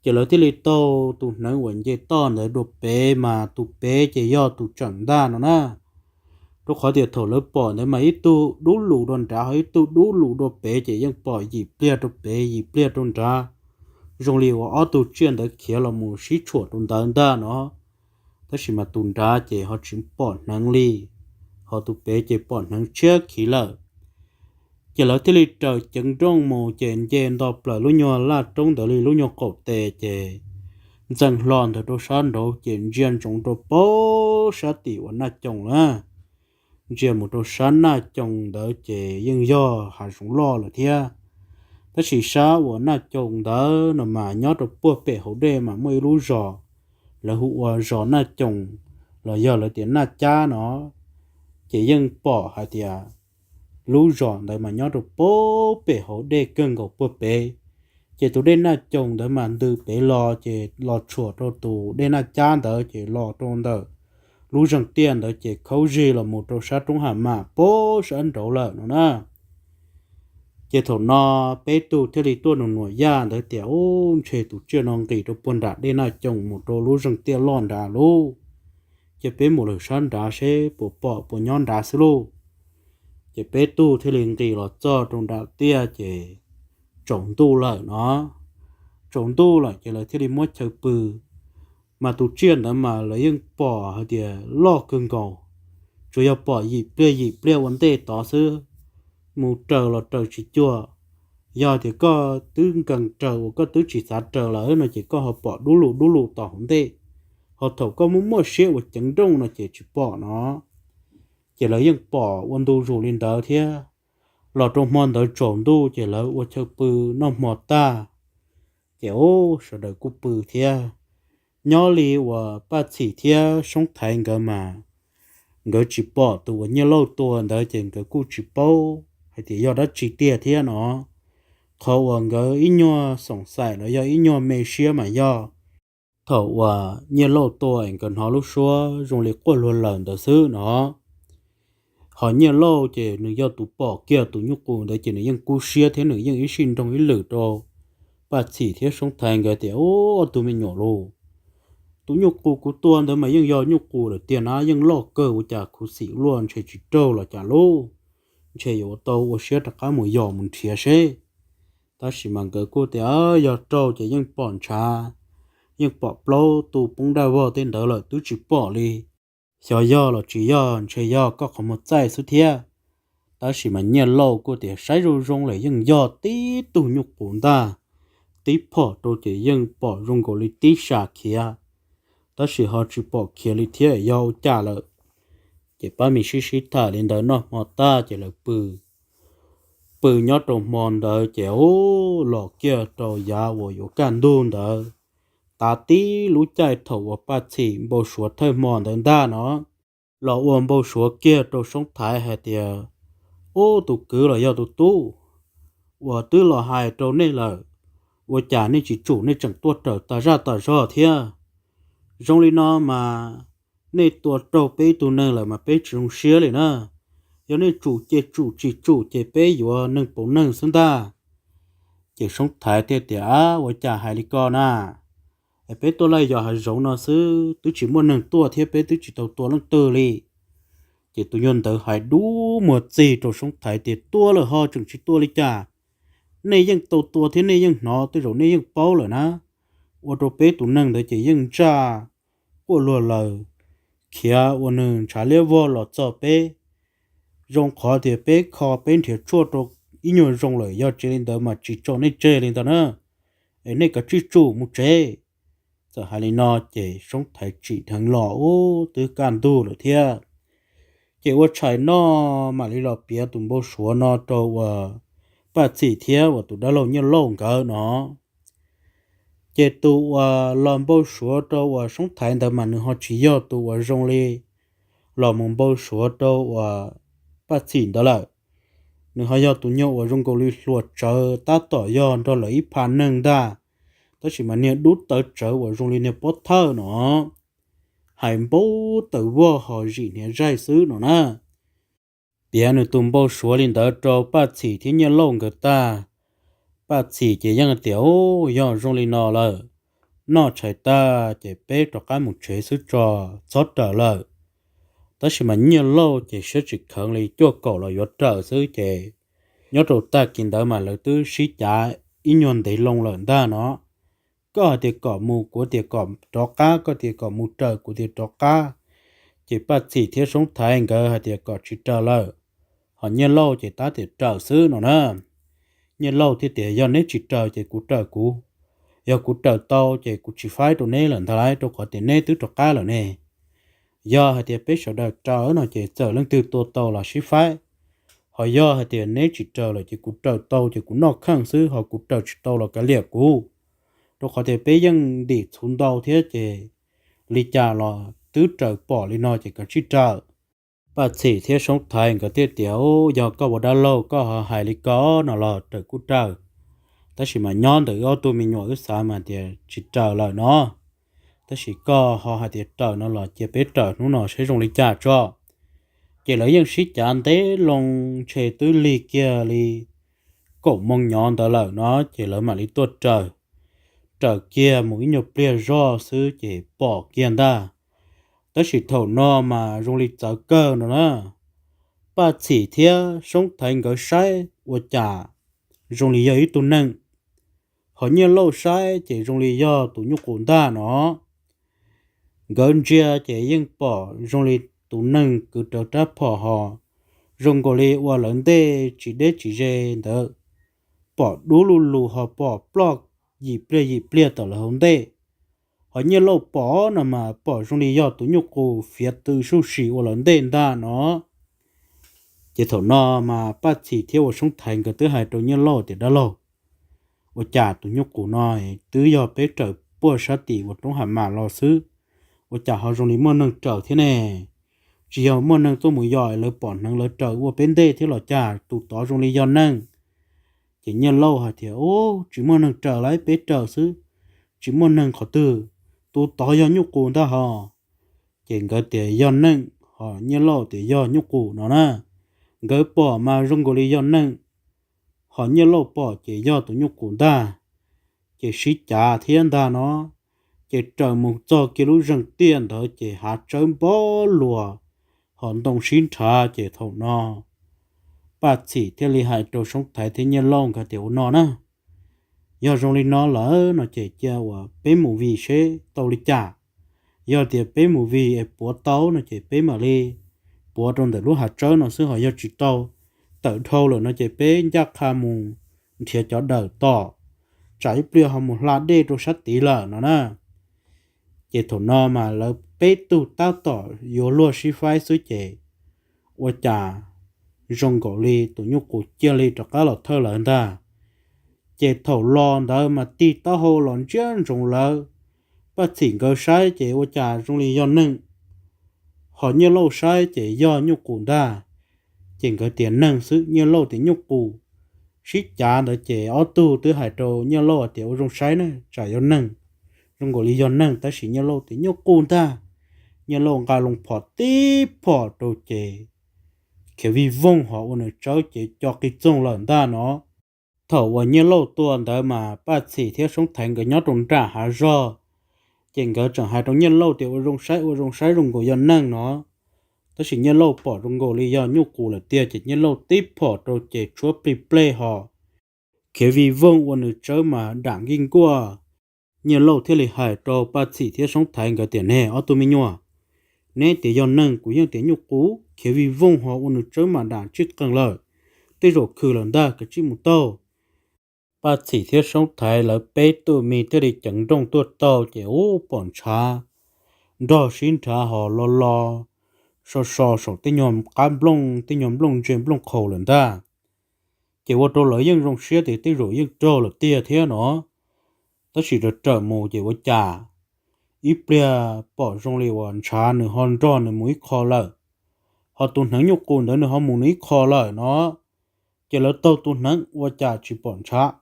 Ces lawv thiaj li taug tus hneev uas nce toj ntawd dua pem mas tus pem ces yog tus tseem ntag no na. Rau qhov tias thaum lawv pom ntawd mas ib tug dub lus dua nrad ho ib tug dub lus dua pem, ces yeej pom yim pliag rau pem yim pliag rau nrad, zoo li uas ob tug tsiaj ntawd khiav los mus sib tshuam rau ntawd ntag no. Tab sis mas tus nrad ces ho tsis pom hneev li, ho tus pem ces pom hneev tshiab khiv lawm. Ces lawv thiaj li raws ceev nrooj mus ces nce nto plaws lub nyuag laj roob ntawd li lub nyuag qaum tes ces ntxees hlo ntawd rau sab nraud ces ntsia ntsoov rau pem sab tim uas Naj Coos lawm. Ntsia mus rau sab Naj Coos ntawd ces yeej yog hav zoov loj lawm thiab. Tab sis sab uas Naj Coos ntawd no mas nyob rau puag pem hauv dej mas muaj ib lub zos, lawv hu ua zos Naj Coos los yog lawv tias Naj Cab no. Ces yeej pom hais tias lub zos ntawd mas nyob rau puag pem hauv dej kawg nkaus puag pem. Ces tus dej Naj Coos ntawd mas ntws pem los ces los tshuam rau tus dej Naj Cab ntawd ces los rau ntawm lub zeeg tiaj ntawd ces khaub zig los mus rau sab roob Ham Mam pem sab nraud lawm no na. Ces thaum no peb tug thiaj li tuaj nus nuam yaj ntawd tias, Ub, ntshe tus tsiaj no nqis rau puag nram dej Naj Coos mus rau lub zeeg tiaj loj nrad lauj. Ces peb mus lawm sab nrad seb puas pom puas nyob nrad xwb lauj. Ces peb tug thiaj li nqis los txog rau nram tiaj ces tsaus ntuj lawm no. Tsaus ntuj lawm ces lawv thiaj li muab chaw pw. Mas tus tsiaj ntawd mas lawv yeej pom hais tias loj kawg nkaus, tsuas yog pom yim pliag yim pliag ua ntej tod xwb, mus raws los raws tsis cuag. Yog tias koj twb nkees raws uas koj twb tsis xav raws lawm no ces koj ho pom dub lus dub lus tom hauv ntej, ho thaum koj muaj muaj siab uas ceev nrooj no ces tsis pom no. Ces lawv yeej pom ua ntu zus li ntawd thiab. Los rau hmo ntawd tsaus ntuj ces lawv ua chaw pw noj hmo tag, ces ub, sawv daws kuj pw thiab. Nyob li uas Paj Txhim thiab Soob Thaiv nkawd mas nkawd tsis pom tus uas Nyiaj Lauj tua ntawd ces nkawd kuj tsis paub hais tias yog dab tsi tiag thiab no. Qhov uas nkawd ib nyuag xoom xaim los yog ib nyuag me siab mas yog thaum uas Nyiaj Lauj tua es nkawd hnov lub suab zoo li quaj luag lawm ntawd xwb no. Ho Nyiaj Lauj ces nws yog tus pom kiag tus nyuj qus ntawd ces nws yeej kub siab thiab nws yeej ib sij nroo ib lwm rau Paj Txhim thiab Soob Thaiv nkawd tias, Ub, ob tug me nyuam lauj, Tus nyuj qus kuv tua ntawd mas yeej yog nyuj qus lawm tiag na, yeej loj kawg, ua cas khuv xim luaj, ntshe tsis raug los cas lauj. Ntshe yuav tau ua siab rov qab mus yos mus nrhiav seb. Tab sis mas nkawd kuj tias yog raug ces yeej pom ntshav, yeej pom plaub tug poob daj vog tej ntawd lawm, twb tsis pom li. Xyov yog los tsis yog, ntshe yog koj qhov muag txaij xwb thiab. Tab sis mas Nyiaj Lauj kuj tias saib zoo zoo lawm yeej yog tib tug nyuj qus ntag, tib phom rau ces yeej pom zoo nkaus li tib sab khiav, tab sis ho tsis pom khiav li thiab, yog ua cas lawm. Ces pab me sib sib tham li ntawd noj hmo tag ces lawv pw. Pw nyob rau hmo ntawd ces ub, los kiag rau yav uas yuav kaj ntug ntawd, tav tib lub caij thaum uas Paj Txhim npau suav thawj hmo ntawd ntag no, los ua npau suav kiag rau Soob Thaiv hais tias, ub, tus kwv los yog tus tub uas twb los hais rau nej lawm, ua cas nej tsis tsum, nej tseem tuaj raws tas zaj tas zog thiab? Zoo li no mas nej tua raug peb ib tug neeg lawm mas peb tsis zoo siab li na. Yog nej tsum ces tsum, tsis tsum ces peb yuav neeg pauv neeg xwb ntag. Ces Soob Thaiv thiaj tias, ab, ua cas hais li ko na? Es peb tuaj laij yos hav zoov no xwb, twb tsis muaj neeg tuaj thiab peb twb tsis tau tua leej twg li. Ces tus nyuag ntawd hais dub muag txig rau Soob Thaiv tias, tua lawm ho tseem tsis tua li cas? Nej yeej tau tua thiab nej yeej hnov, tej zaum nej yeej paub lawm na. Ua rau peb tus neeg ntawd ces yeej ntsaj quaj luag lawm, khiav ua nws ntshav liab vog los txog peb. Zoo qhov tias peb kho peb nrhiav tshuaj rau ib nyuag zoo lawm, yog tsis li ntawd mas tsis tso nej tseg li ntawd na. Es nej kav tsij tsum mus tsev. Txawm hais li no ces Soob Thaiv tsim dheev los ub twb kaj ntug lawm thiab. Ces ua tshais noj mam li los piav tus npau suav no rau uas Paj Txhim thiab uas tus dab laug Nyiaj Lauj nkawd no. Ces tus uas los npau suav rau uas Soob Thaiv ntawd mas nws ho tsis yog tus uas zoo li los mus npau suav rau uas Paj Txhim ntawd lawm. Nws ho yog tus nyuag uas zoo nkaus li hluas tsawv, tab tom yog nrog lawv ib pha neeg ntag, tab sis mas niag dub tawv tsawv uas zoo li niag pob thawj no, hais npau taws vog ho zim hniav zaig xwb no na. Piav nws tus npau suav li ntawd rau Paj Txhim thiab Nyiaj Lauj nkawd tag, Paj Txhim ces yeej tias, ub, yog zoo li no lawm, noj tshais tag ces peb rov qab mus tsev xwb tso, txhob raws lawm. Tab sis mas Nyiaj Lauj ces siab tsis kheev li, cuaj kaum los yuav raws xwb ces nyob rau tag kis ntawd mas lawv twb sib cav ib nyuag ntev loo lawm ntag no. Koj hais tias kom mus, kuv tias kom rov qab, koj tias kom mus raws, kuv tias rov qab. Ces Paj Txhim thiab Soob Thaiv nkawd hais tias kom tsis raws lawm, ho Nyiaj Lauj ces tab tias raws xwb no na. Nyiaj Lauj thiaj tias, yog neb tsis raws ces kuv raws kuv, yog kuv raws tau ces kuv tsis faib rau neb lawm ntag lauj, rau qhov tias neb twb rov qab lawm ne. Yog hais tias peb sawv daws raws no ces txawm leej twg tua tau los sib faib, ho yog hais tias neb tsis raws lawm ces kuv raws tau ces kuv noj kheej xwb, ho kuv raws tsis tau los kav liam kuv, rau qhov tias peb yeej ntim txhuv ntau thiab ces li cas los twb raws pom li no ces kav tsij raws. Paj Txhim thiab Soob Thaiv nkawd thiaj tias, yog koj ua dab laug koj ho hais li ko no los raws kuj raws, tab sis mas nyob ntawm ob tug me nyuam wb xav mas tias tsis raws lawm no. Tab sis koj ho hais tias raws no los cia peb raws hnub no seb zoo li cas tso. Ces lawv yeej sib cav ntev loo, ntshe twb lig kiag li kaum moo nyob ntawd lawm no ces lawv mam li tuaj raws. Raws kiag mus ib nyuag pliag zoj xwb ces pom kiag ntag. Tab sis thaum no mas zoo li txawv kawg no na. Paj Txhim thiab Soob Thaiv nkawd saib ua cas zoo li yog ib tug neeg, ho Nyiaj Lauj saib ces zoo li yog tus nyuj qus ntag no. Nkawd ntsia ces yeej pom zoo li tus neeg kwv rawv rab phom ho zoo nkaus li ua lawv ntej tsis deb tsis ze ntawd, pom dub lug lug ho pom ploj yim pliag yim pliag tom lawv hauv ntej. Ho Nyiaj Lauj pom no mas pom zoo li yog tus nyuj qus fiav tw suj si ua lawv ntej ntag no. Ces thaum no mas Paj Txhim thiab uas Soob Thaiv nkawd twb hais rau Nyiaj Lauj tias, dab laug, ua cas tus nyuj qus no twb yog peb raws puag sab tim uas roob Ham Mas los xwb, ua cas ho zoo li muaj neeg raws thiab ne? Tsis yog muaj neeg tuaj mus yos, lawv pom hneev lawv raws ua peb ntej thiab los cas? Tus tod zoo li yog neeg. Ces Nyiaj Lauj hais tias, ub, tsis muaj neeg raws lauj, peb raws xwb, tsis muaj neeg qhov twg, tus tod yog nyuj qus ntag ho. Ces nkawd tias yog neeg, ho Nyiaj Lauj tias yog nyuj qus no na. Nkawd pom mas zoo nkaus li yog neeg, ho Nyiaj Lauj pom ces yog tus nyuj qus ntag. Ces sib cav thiab ntag no. Ces raws mus txog kiag lub zeeg tiaj ntawd ces hav tsawb npog luas, ho ntoo sib nrhav. Ces thaum no Paj Txhim thiaj li hais rau Soob Thaiv thiab Nyiaj Lauj nkawd tias, Ua no na, yog zoo li no lawm no ces cia uas peb mus vij seb tau li cas. Yog tias peb mus vij es puav tau no ces peb mam li puav rau ntawm lub hav tsawb no xwb, ho yog tsis tau, tawm dhau lawm no ces peb ncaj qha mus nrhiav cov dawm tom, tsam ib pliag ho mus hla dej rau sab tid lawm no na. Ces thaum no mas lawv peb tug tab tom yuav luag sib faib xwb ces ua cas zoo nkaus li tus nyuj qus cia li rov qab los thawj lawv ntag. Ces thaum los ntawd mas tig taub hau los ntsia ntsoov lawv, Paj Txhim nkawd saib ces ua cas zoo li yog neeg, ho Nyiaj Lauj saib ces yog nyuj qus ntag. Ces nkawd tias neeg xwb, Nyiaj Lauj tias nyuj qus. Sib cav ntawd ces ob tug twb hais rau Nyiaj Lauj tias, Ua zoo saib na, tsam yog neeg, zoo nkaus li yog neeg, tab sis Nyiaj Lauj tias nyuj qus ntag. Nyiaj Lauj nqa loo phom tib phom rau ces khiav vij voog ho ua nws tsawb ces co qis txoog lawm ntag no. Thaum uas Nyiaj Lauj tua ntawd mas Paj Txhim thiab Soob Thaiv nkawd nyob rau nram hav zog, ces nkawd tseem hais rau Nyiaj Lauj tias, Ua zoo saib, ua zoo saib, zoo nkaus yog neeg no. Tab sis Nyiaj Lauj pom zoo nkaus li yog nyuj qus lawm tiag, ces Nyiaj Lauj tib phom rau ces tshuab plig plej ho khiav vij voog ua nws tsawb mas dam nkij nkuaj. Nyiaj Lauj thiaj li hais rau Paj Txhim thiab Soob Thaiv nkawd tias, Ne ob tug me nyuam, neb tias yog neeg, kuv yeej tias nyuj qus, khiav vij voog ho ua nws tsawb mas dam tsij qees lawm, tej zaum khwm lawm ntag, kav tsij mus taug. Paj Txhim thiab Soob Thaiv lawv peb tug me thiaj li ceev nrooj tuaj taug ces ub, pom ntshav nrog sib nrhav ho lo lo so so saum tej nyuag qab nplooj, tej nyuag nplooj ntse nplooj qhaus lawm ntag. Ces ua rau lawv yeej zoo siab tias tej zaum yeej raug lawm tiag thiab no. Tab sis raws raws mus ces ua cas ib pliag pom zoo li uas ntshav nws ho nrog nws mus ib qho lawm, ho tus hneev nyuj qus ntawd nws ho mus nws ib qho lawm no. Ces lawv taug tus hneev ua cas tsis pom ntshav,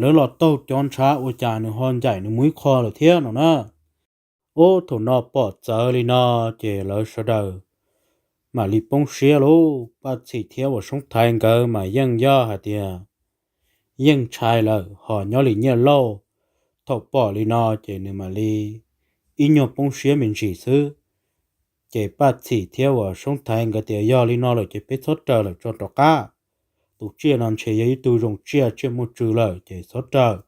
lawv los taug cov ntshav ua cas nws ho ncaim nws mus ib qho lawm thiab no na. Ub, thaum no pom txawv li no ces lawv sawv daws mam li poob siab lauj. Paj Txhim thiab uas Soob Thaiv nkawd mas yeej yog hais tias yeej ntshai lawm, ho nyob li Nyiaj Lauj thaum pom li no ces nws mam li ib nyuag poob siab me ntsis xwb. Ces Paj Txhim thiab uas Soob Thaiv nkawd tias, Yog li no lawm ces peb txhob raws lawm tso rov qab. Tus tsiaj no ntshe yog ib tug zoo tsiaj, tsiaj muaj tswv lawm ces txhob raws.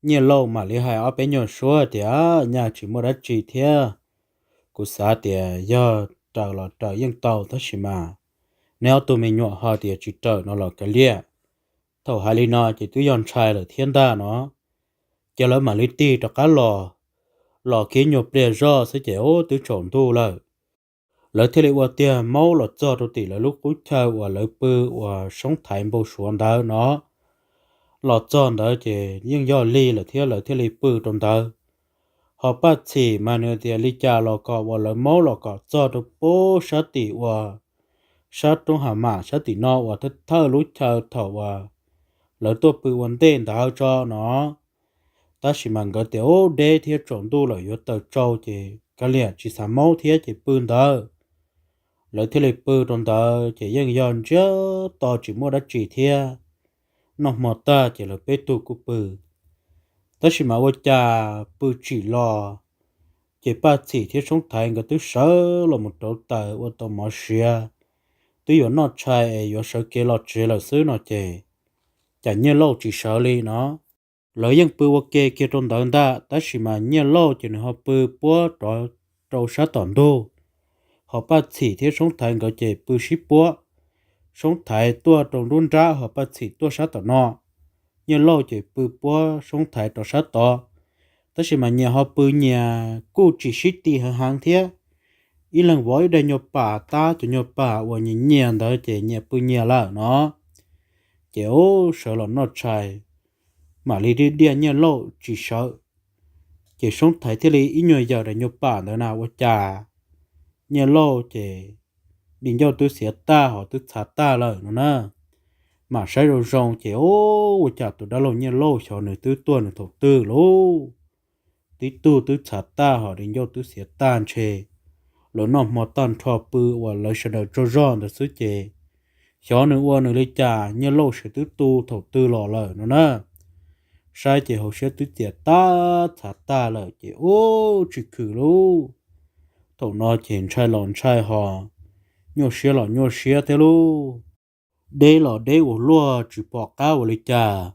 Nyiaj Lauj mam li hais ob peb nyuag suab tias, Nyaj tsis muaj dab tsi thiab, kuv xav tias yog raws los raws yeej tau, tab sis mas neb ob tug me nyuam ho tias tsis raws no los kav liam. Thaum hais li no ces twb yog ntshai lawm thiab ntag no. Ces lawv mam li tig rov qab los, los kiag nyuag pliag zog xwb ces ub, twb tsaus ntuj lawm. Lawv thiaj li ua tiag maub los txog rau tim lawv lub qub chaw uas lawv pw uas Soob Thaiv npau suav ntawd no. Los txog ntawd ces yeej yog lig lawm thiab, lawv thiaj li pw rau ntawd. Ho Paj Txhim mas nws tias li cas los kom uas lawv maub los kom txog rau pem sab tim uas sab roob Has Mam sab tim no uas thawj thawj lub chaw thaum uas lawv tuaj pw ua ntej ntawd tso no. Tab sis mas nkawd tias ub, deb thiab tsaus ntuj lawm yuav tawm tsau ces kav liam tsis xav maub thiab ces pw ntawd. Lawv thiaj li pw rau ntawd ces yeej yog ntsiag to tsis muaj dab tsi thiab, noj hmo tag ces lawv peb tug kuj pw. Tab sis mas ua cas pw tsim los, ces Paj Txhim thiab Soob Thaiv nkawd twb sawv los mus rauv taws ua tau mov siav, twb yuav noj tshais es yuav sawv kev los tsev lawm xwb no ces, cas Nyiaj Lauj tsis sawv li no. Lawv yeej pw ua ke kiag rau ntawd ntag, tab sis mas Nyiaj Lauj ces nws ho pw puab rov rau sab tom ntug, ho Paj Txhim thiab Soob Thaiv nkawd ces pw sib puab. Soob Thaiv tuaj rau nruab nrab ho Paj Txhim tuaj sab tom no. Nyiaj Lauj ces pw puab Soob Thaiv rau sab tod. Tab sis mas nyias ho pw nyias kuj tsis sib ti heev heev thiab. Ib leeg vov ib daim nyuag pam tab cov nyuag pam uas nyias nyias ntawd ces nyias pw nyias lawm no. Ces ub, sawv los noj tshais, mam li diaj diaj Nyiaj Lauj tsis sawv. Ces Soob Thaiv thiaj li ib nyuag yaws daim nyuag pam ntawd na, ua cas Nyiaj Lauj ces di ncauj twb xiav tag ho twb txhav tag lawm no na. Mam saib zoo zoo ces ub, ua cas tus dab laug Nyiaj Lauj xyov nws twb tuag nws thaum twg lauj. Tib tug twb txhav tag ho di ncauj twb xiav tag ntshe lawv noj hmo tag nrho pw uas lawv sawv daws tsaug zog ntawd xwb ces xyov nws ua nws li cas, Nyiaj Lauj sawv twb tu thaum twg los lawm no na. saib ces hauv siab twb txias tag txhav tag lawm ces ub tsis khwm lauj. Thaum no ces ntshai los ntshai ho nyuaj siab los nyuaj siab thiab lauj. Deb los deb ua luaj tsis pom qab ua li cas,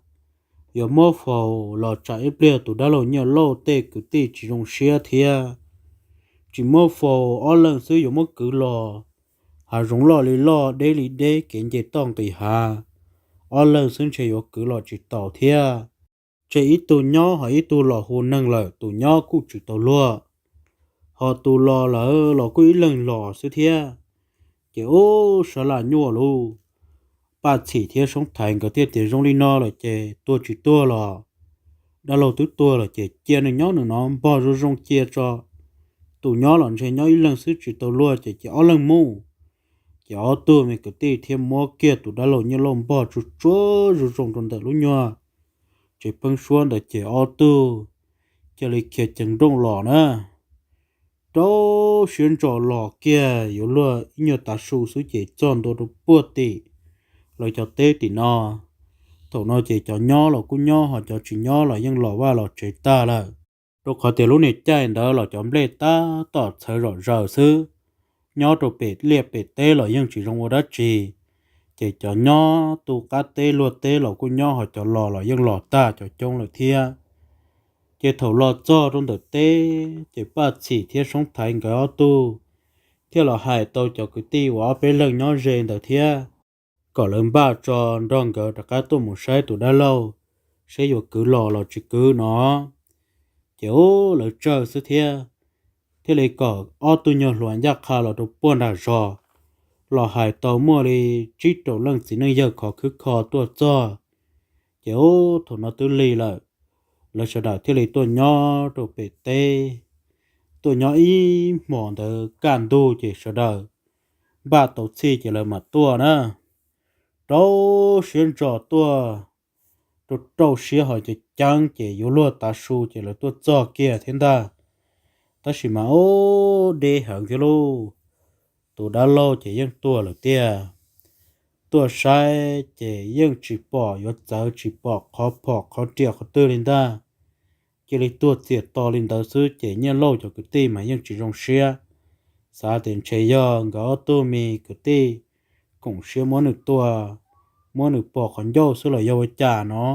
yuav muab faus los tsam ib pliag tus dab laug Nyiaj Lauj tej kwv tij tsis zoo siab thiab. Tsis muab faus ob leeg xwb yuav muab kwv los, hav zoov loj li loj deb li deb kev nce toj nqis hav, ob leeg xwb ntshe yuav kwv los tsis taus thiab. Tseg ib tug nyob ho ib tug los hu neeg lawm, tus nyob kuj tsis tau luag, ho tus los lawm los kuj ib leeg los xwb thiab. Ces ub sab laj nyuaj lauj. Paj Txhim thiab Soob Thaiv nkawd thiaj tias zoo li no lawm ces tuag tsis tuag los dab laug twb tuag lawm ces cia nws nyob nws no npog zoo zoo cia tso. Tus nyob los ntshe nyob ib leeg xwb tsis tau luag ces cia ob leeg mus. Ces ob tug me kwv tij thiaj muab kiag tus dab laug Nyiaj Lauj npog tsuag tsuag zoo zoo rau ntawm lub nyuag tsev pheeb suab ntawd ces ob tug cia li khiav ceev nrooj los na. Rau siab ntso los kiag yuav luag ib nyuag tav su xwb ces txog ntua rau puag tim lawv cov teb tim no. Thaum no ces cov nyob los kuj nyob ho cov tsis nyob los yeej los vaj los tsev tag lawm. Rau qhov tias lub niag caij ntawd los cov nplej tab tom txhawv zom zaws xwb, nyob rau pem liaj pem teb los yeej tsis zoo ua dab tsi. Ces cov nyob tu qab teb luag teb los kuj nyob ho cov los los yeej los tag cov coob lawm thiab. Ces thaum los txog rau ntawm teb ces Paj Txhim thiab Soob Thaiv nkawd ob tug thiaj los hais tau cov kwv tij uas ob peb leeg nyob ze ntawd thiab, kom lawv npaj tso nrog nkawd rov qab tuaj mus saib tus dab laug, saib yuav kwv los los tsis kwv no. Ces ub lawv tsawg xwb thiab, thiaj li kom ob tug nyuag hluas ncaj qha los rau puag nram zos, los hais tau muaj li tsib rau leej txiv neej yawg khov khwb kho tuaj txog. Ces ub thaum no twb lig lawm, lawv sawv daws thiaj li tuaj nyob rau pem teb. Tuaj nyob ib hmos ntawd kaj ntug ces sawv daws npaj tau txhij ces lawv mam tuaj na. Rau siab ntso tuaj, rau rau siab ho ceev ceev ces yuav luag tav su ces lawv tuaj txog kiag thiab ntag. Tab sis mas ub deb heev thiab lauj, tus dab laug ces yeej tuag lawm tiag. Tuaj saib ces yeej tsis pom yuav txawv, tsis pom qhov phom qhov riam qhov twg li ntag. Cia li tuag txias to li ntawd xwb ces Nyiaj Lauj cov kwv tij mas yeej tsis zoo siab, xav tias ntshe yog nkawd ob tug me kwv tij koom siab muab nws tua, muab nws pom qhov ncauj xwb los yog ua cas no.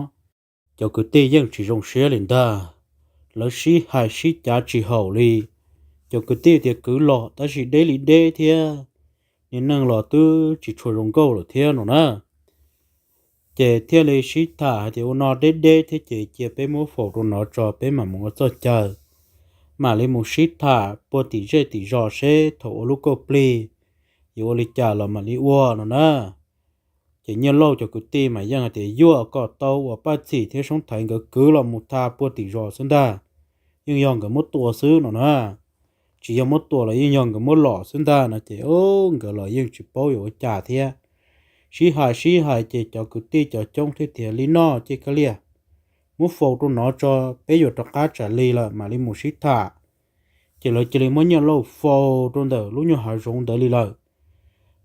Cov kwv tij yeej tsis zoo siab li ntag, lawv sib hais sib cav tsis haum li. Cov kwv tij tias kwv los tab sis deb li deb thiab, niag neeg los twb tsis tshua zoo nkauj lawm thiab no na. Ces thiaj li sib tham hais tias ua no deb deb thiab ces cia peb muab faus rau no tso peb mam mus ua txoj chaw, mam li mus sib tham puag tim zej tim zos seb thaum ua lub kauj plig yuav ua li cas los mam li ua no na. Ces Nyiaj Lauj cov kwv tij mas yeej hais tias yuav kom tau uas Paj Txhim thiab Soob Thaiv nkawd kwv los mus tham puag tim zos xwb ntag, yeej yog nkawd muab tua xwb no na. Tsis yog muab tua los yeej yog nkawd muab los xwb ntag no ces nkawd los yeej tsis paub yuav ua cas thiab. Sib hais sib hais ces cov kwv tij cov coob thiaj tias li no ces kav liam, muab faus rau no tso, peb yuav rov qab tsam li lawm mam li mus sib tham. Ces lawv cia li muab Nyiaj Lauj faus rau ntawm lub nyuag hav zoov ntawd li lawm.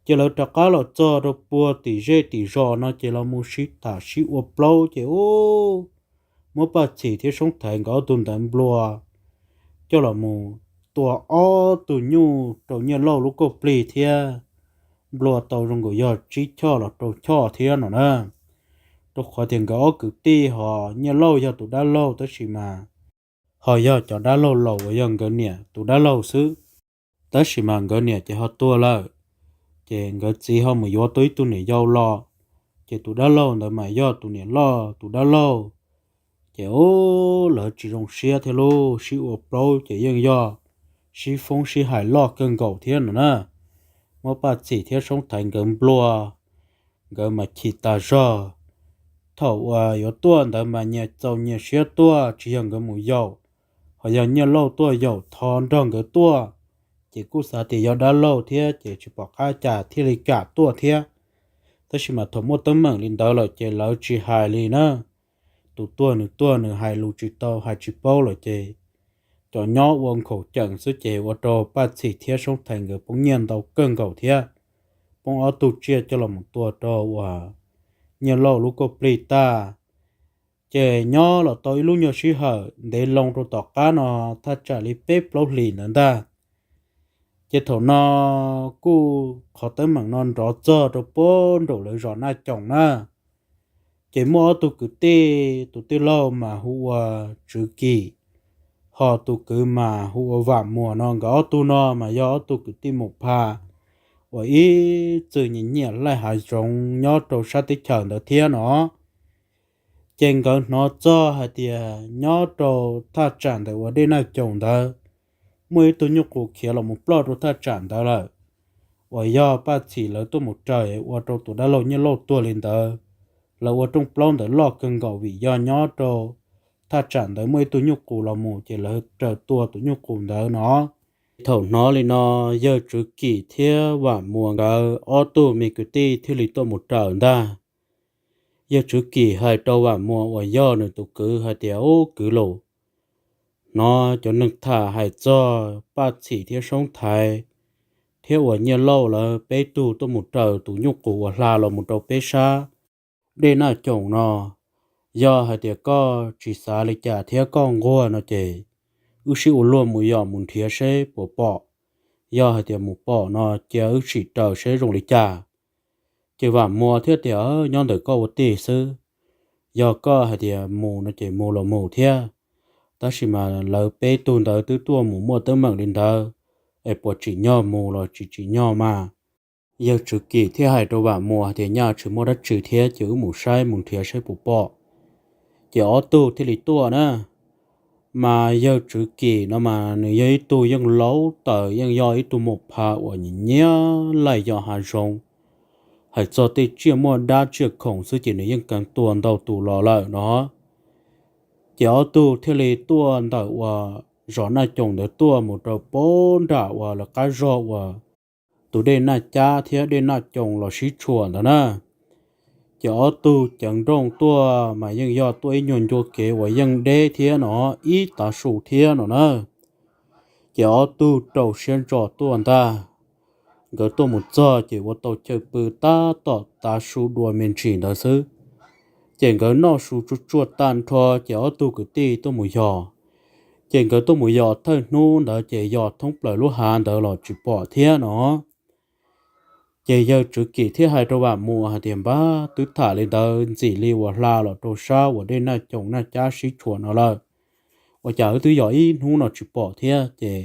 Ces lawv rov qab los txog rau puag tim zej tim zos no ces los mus sib tham sib ua plaub ces ub, muab Paj Txhim thiab Soob Thaiv nkawd ob tug ntawd nplua coj los mus tua ob tug nyuj rau Nyiaj Lauj lub kauj plig thiab, nplua tau zoo nkaus yog tsib choj los rau choj thiab no na. Rau qhov tias nkawd ob kwv tij ho Nyiaj Lauj yog tus dab laug tab sis mas ho yog cov dab laug laus uas yog nkawd niam tus dab laug xwb. Tab sis mas nkawd niam ces ho tuag lawm, ces nkawd txiv ho mus yuav tau ib tug niam yau los, ces tus dab laug ntawd mas yog tus niam loj tus dab laug. Ces ub lawv tsis zoo siab thiab lauj, sib ua plaub ces yeej yog sib foob sib hais loj kawg nkaus thiab no na. Muab Paj Txhim thiab Soob Thaiv nkawd nplua, nkawd mas chim tas zog. Thaum uas yuav tuaj ntawd mas nyias txaus nyias siab tuaj, tsis yog nkawd mus yaum, ho yog Nyiaj Lauj tuaj yaum tho nrog nkawd tuaj, ces kuj xav tias yog dab laug thiab ces tsis pom qab cas thiaj li kam tuaj thiab. Tab sis mas thaum muaj teeb meem li ntawd lawm ces lawv tsis hais li na. Tus tuag nws tuag, nws hais lus tsis tau hais tsis paub lawm ces cov nyob ua nkhaus ceem xwb ces ua rau Paj Txhim thiab Soob Thaiv nkawd poob nyiaj ntau kawg nkaus thiab. Poob ob tug tsiaj coj los mus tua rau uas Nyiaj Lauj lub kauj plig tag. Ces nyob los tau ib lub nyuag sij hawm ntev loo rau tom qab no, thaj tsam li peb plaub hlis ntawd ntag, ces thaum no kuj qhov teeb meem no nrov txog rau puag nraum lawv zos Naj Coom na. Ces muaj ob tug kwv tij, tus tij laug mas hu ua Tswv Kim, ho tus kwv mas hu ua Vam Muas no. Nkawd ob tug no mas yog ob tug kwv tij mus pha uas ib txwm nyiam nyiam laij hav zoov nyob rau sab teb chaws ntawd thiab no. Ces nkawd hnov txog hais tias nyob rau thaj tsam ntawm uas dej Naj Coom ntawd muaj ib tug nyuj qus khiav los mus ploj rau thaj tsam ntawd lawm, uas yog Paj Txhim lawv tuaj mus raws ua rau tus dab laug Nyiaj Lauj tuag li ntawd. Lawv ua rooj plaub ntawd loj kawg nkaus vim yog nyob rau thaj tsam ntawd muaj ib tug nyuj qus los mus ces lawv raws tua tus nyuj qus ntawd no. Thaum hnov li no, yawg Tswv Kim thiab Vam Muas nkawd ob tug me kwv tij thiaj li tuaj mus raws ntag. Yawg Tswv Kim hais rau Vam Muas uas yog nws tus kwv hais tias, Ub kwv laus, hnov cov neeg tham hais txog Paj Txhim thiab Soob Thaiv thiab uas Nyiaj Lauj lawv peb tug tuaj mus raws tus nyuj qus uas hla los mus rau peb sab dej Naj Coom no. Yog hais tias koj tsis xav li cas thiab koj nquag no ces wb sib ua luag mus yos mus nrhiav seb puas pom. Yog hais tias mus pom no cia wb sim raws seb zoo li cas. Ces Vam Muas thiaj tias, Nyob ntawm koj ua tij xwb, yog koj hais tias mus no ces mus los mus thiab. Tab sis mas lawv peb tug ntawd twb tuaj mus muaj teeb meem li ntawd, es puas tsim nyog mus los tsis tsim nyog mas. Yawg Tswv Kim thiaj hais rau Vam Muas tias, Nyaj tsis muaj dab tsi thiab ces wb mus saib mus nrhiav saib puas pom. Ces ob tug thiaj li tuaj na. Mas yawg Tswv Kim no mas nws yog ib tug yeej laub taws, yeej yog ib tug mus pha uas nyiam nyiam laij yos hav zoov. Hais txog tej tsiaj muaj dab tsiaj khoom xwb ces nws yeej kheev tua ntau tus los lawm no. Ces ob tug thiaj li tuaj ntawm uas zos Naj Coos ntawd tuaj mus rau puag nram uas lawv qab zog uas tus dej Naj Cab thiab dej Naj Coos los sib tshuam ntawd na. Ces ob tug ceev nrooj tuaj mas yeej yog tuaj ib nyuag ncua kev uas yeej deb thiab no, ib tav su thiab no na. Ces ob tug rau siab ntso tuaj ntag. Nkawd tuaj mus txog ces ua tau chaw pw tab tom tav su dua me ntsis ntawd xwb. Ces nkawd noj su tsuag tsuag tag nrho ces ob tug kwv tij tuaj mus yos. Ces nkawd tuaj mus yos thawj hnub ntawd ces yos thoob plaws lub hav ntawd los tsis pom thiab no. Ces yawg Tswv Kim thiaj hais rau Vam Muas hais tias, Npab, twb tham li ntawd ntxim li uas hla los rau sab uas dej Naj Coos Naj Cab sib tshuam no lawm, ua cas wb twb yos ib hnub no tsis pom thiab? Ces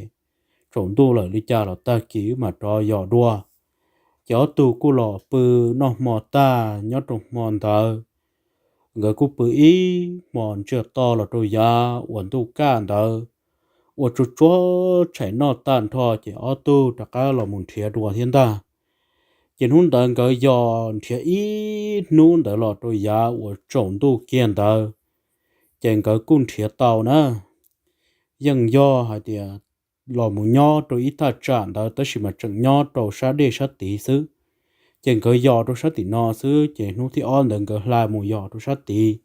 tsaus ntuj lawm li cas los tag kis wb mam rov yos dua. Ces ob tug kuj los pw noj hmo tag nyob rau hmo ntawd. Nkawd kuj pw ib hmos ntsiag to los rau yav uas ntuj kaj ntawd, ua tsuag tsuag tshais noj tag nrho ces ob tug rov qab los mus nrhiav dua thiab ntag. Ces hnub ntawd nkawd yos nrhiav ib hnub ntawd los rau yav uas tsaus ntuj kiag ntawd, ces nkawd kuj nrhiav tau na. Yeej yog hais tias los mus nyob rau ib thaj tsam ntawd tab sis mas tseem nyob rau sab dej sab tid xwb. Ces nkawd yos rau sab tim no xwb ces hnub thib ob ntawd nkawd hla mus yos rau sab tid.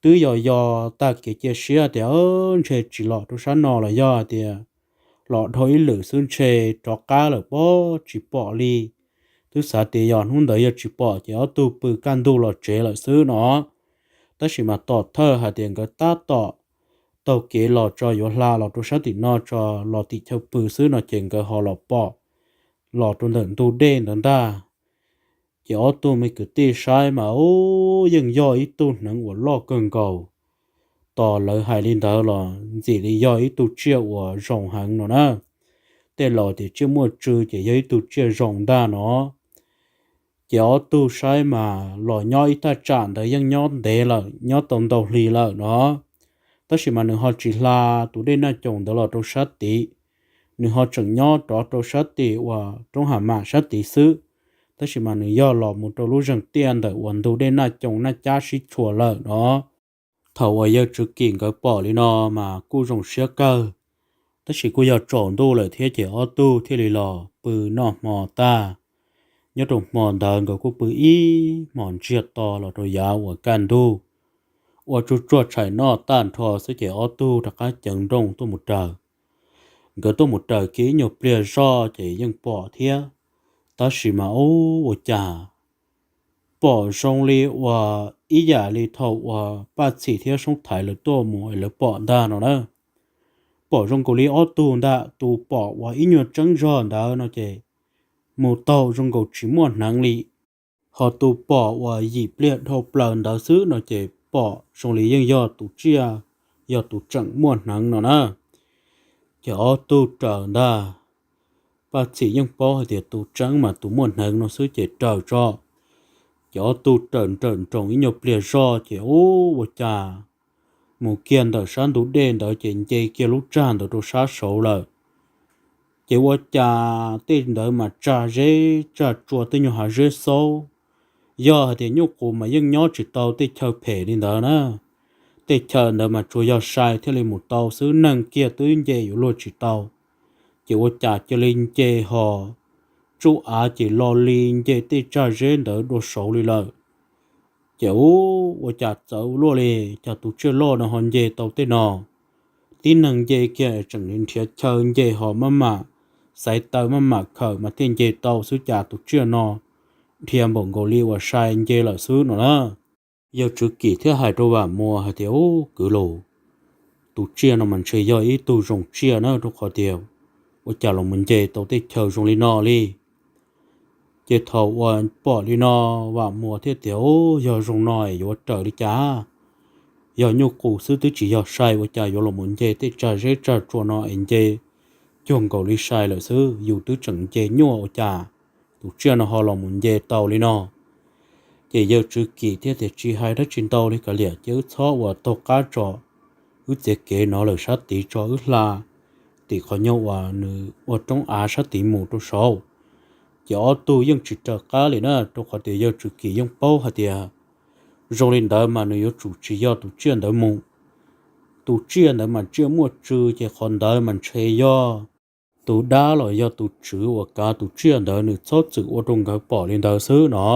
Twb yos yos tag kev cia siab tias ntshe tsis los rau sab no los yog tias los dhau ib lwm xwb ntshe rov qab lawm pob tsis pom li. Twb xav tias yog hnub ntawd yog tsis pom ces ob tug pw kaj ntug los tsev lawm xwb no. Tab sis mas tom thawj hais tias nkawd tab tom taug kev los tso yuav hla los rau sab tim no tso los tim chaw pw xwb no ces nkawd ho los pom los rau ntawm ntug dej ntawd ntag. Ces ob tug me kwv tij saib mas ub yeej yog ib tug hneev uas loj kawg nkaus. Tos lawv hais li ntawd los ntxim li yog ib tug tsiaj uas zoo heev no na. Tej laus tias tsiaj muaj tsw ces yog ib tug tsiaj zoo ntag no. Ces ob tug saib mas los nyob ib thaj tsam ntawd yeej nyob ntev lawm, nyob tau ntau hli lawm no. Tab sis mas nws ho tsis hla tus dej Naj Coos ntawd los rau sab tid, nws ho tseem nyob rov rau sab tim uas roob Has Mam sab tid xwb. Tab sis mas nws yog los mus rau lub zeeg tiaj ntawm uas ntug dej Naj Coos Naj Cab sib tshuam lawm no. Thaum uas yawg Tswv Kim nkawd pom li no mas kuj zoo siab kawg, tab sis kuj yog tsaus ntuj lawm thiab ces ob tug thiaj li los pw noj hmo tag. Nyob rau hmo ntawd nkawd kuj pw ib hmos ntsiag to los rau yav uas kaj ntug, ua tsuag tsuag tshais noj tag nrho xwb ces ob tug rov qab ceev nrooj tuaj mus raws. Nkawd tuaj mus raws kiag ib nyuag pliag zoj ces yeej pom thiab, tab sis mas ub ua cas pom zoo li uas ib yam li thaum uas Paj Txhim thiab Soob Thaiv lawv tuaj mus es lawv pom ntag no na. Pom zoo nkaus li ob tug ntag, tus pom uas ib nyuag tseeb zog ntawd no ces mus taug zoo nkaus tsis muaj hneev li, ho tus pom uas yim pliag dhau plaws ntawd xwb no ces pom zoo li yeej yog tus tsiaj, yog tus tseem muaj hneev no na. Ces ob tug raws ntag, Paj Txhim yeej paub hais tias tus tseeb mas tus muaj hneev no xwb ces raws tso. Ces ob tug raws nrawm nroos ib nyuag pliag zog ces ub ua cas mus kiag ntawm sab ntug dej ntawd ces nce kiag lub tsag ntawd rau sab saud lawm. Ces ua cas tej ntawd mas tsag zeb tsag tsua tej nyuag hav zeb xaub. Yog hais tias nyuj qus mas yeej nyob tsis tau tej chaw phem li ntawd na. Tej chaw ntawd mas tsuas yog sai thiaj li mus tau xwb, neeg kiag twb nce yuav luag tsis tau. Ces ua cas cia li nce ho tsuj av ces lo li nce tej tsag zeb ntawd dua saud li lawm. Ces ub ua cas txawv ua luaj li, cas tus tsiaj loj no ho nce tau tej no. Tib neeg nce kiag tseem nrhiav chaw nce ho maj mam xaiv taw maj mam khawm mas thiaj nce tau xwb, cas tus tsiaj no dhia npaum nkaus li uas sai nce lawm xwb no na. Yawg Tswv Kim thiaj hais rau Vam Muas hais tias, Ub kwv laus, tus tsiaj no mas ntshe yog ib tug zoo tsiaj na, rau qhov tias ua cas los mus nce tau tej chaw zoo li no li. Ces thaum uas pom li no, Vam Muas thiaj tias, Ub, yog zoo no es yuav raws li cas? Yog nyuj qus xwb twb tsis yog sai, ua cas yuav los mus nce tej tsag zeb tsag tsua no es nce cuag nkaus li sai lawm xwb, yus twb tseem nce nyuaj ua cas tus tsiaj no ho los mus nce tau li no. Ces yawg Tswv Kim thiaj tias, Tsis hais dab tsi ntau li, kav liam ces wb txhob ua taug qab tso, wb txiav kev no lawm sab tid tso, wb hla tim qhov nyuag uas nws ua roob av sab tid mus rau saud. Ces ob tug yeej tsis raws qab li na, rau qhov tias yawg Tswv Kim yeej paub hais tias zoo li ntawd mas nws yuav tsum tsis yog tus tsiaj ntawd mus. Tus tsiaj ntawd mas tsiaj muaj tsw, ces qhov ntawd mas ntshe yog tus dab los yog tus tswv uas kav tus tsiaj ntawd nws txhob txwm ua rau nkawd pom li ntawd xwb no.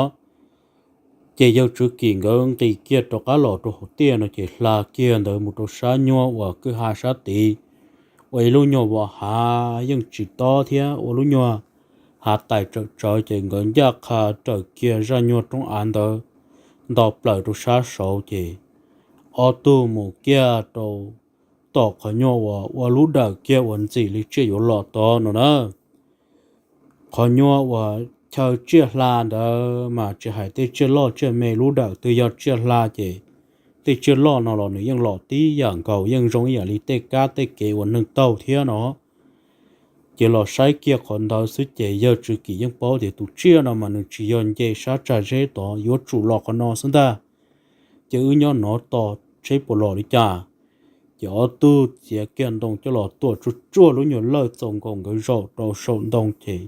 Ces yawg Tswv Kim nkawd nqis kiag rov qab los rau hauv tiaj no ces hla kiag ntawd mus rau sab nyuag uas kwj ha sab tid, ua ib lub nyuag vos hav yeej tsis tob thiab ua lub nyuag hav tais tsawm tsawv, ces nkawd ncaj qha raws kiag zaj nyuag roob av ntawd nto plaws rau sab saud ces ob tug mus kiag rau tom qhov nyuag uas ua lub dawm kiag uas ntxim li tsiaj yuav los tod no na. Qhov nyuag uas chaw tsiaj hla ntawd mas tsis hais tej tsiaj loj tsiaj me, lub dawm twg yog tsiaj hla ces tej tsiaj loj no los nws yeej los tib yam nkaus, yeej zoo ib yam li tej kab tej kev uas neeg taug thiab no. Ces los saib kiag qhov ntawd xwb ces yawg Tswv Kim yeej paub tias tus tsiaj no mas nws tsis yog nce sab tsag zeb tod, yuav tsum los qhov no xwb ntag. Ces wb nyob no tos seb puas los li cas. Ces ob tug txiav kiag ntoo coj los tuam tsuag tsuag lub nyuag lawj txaus nkaus nkawd zaum rau saum ntoo ces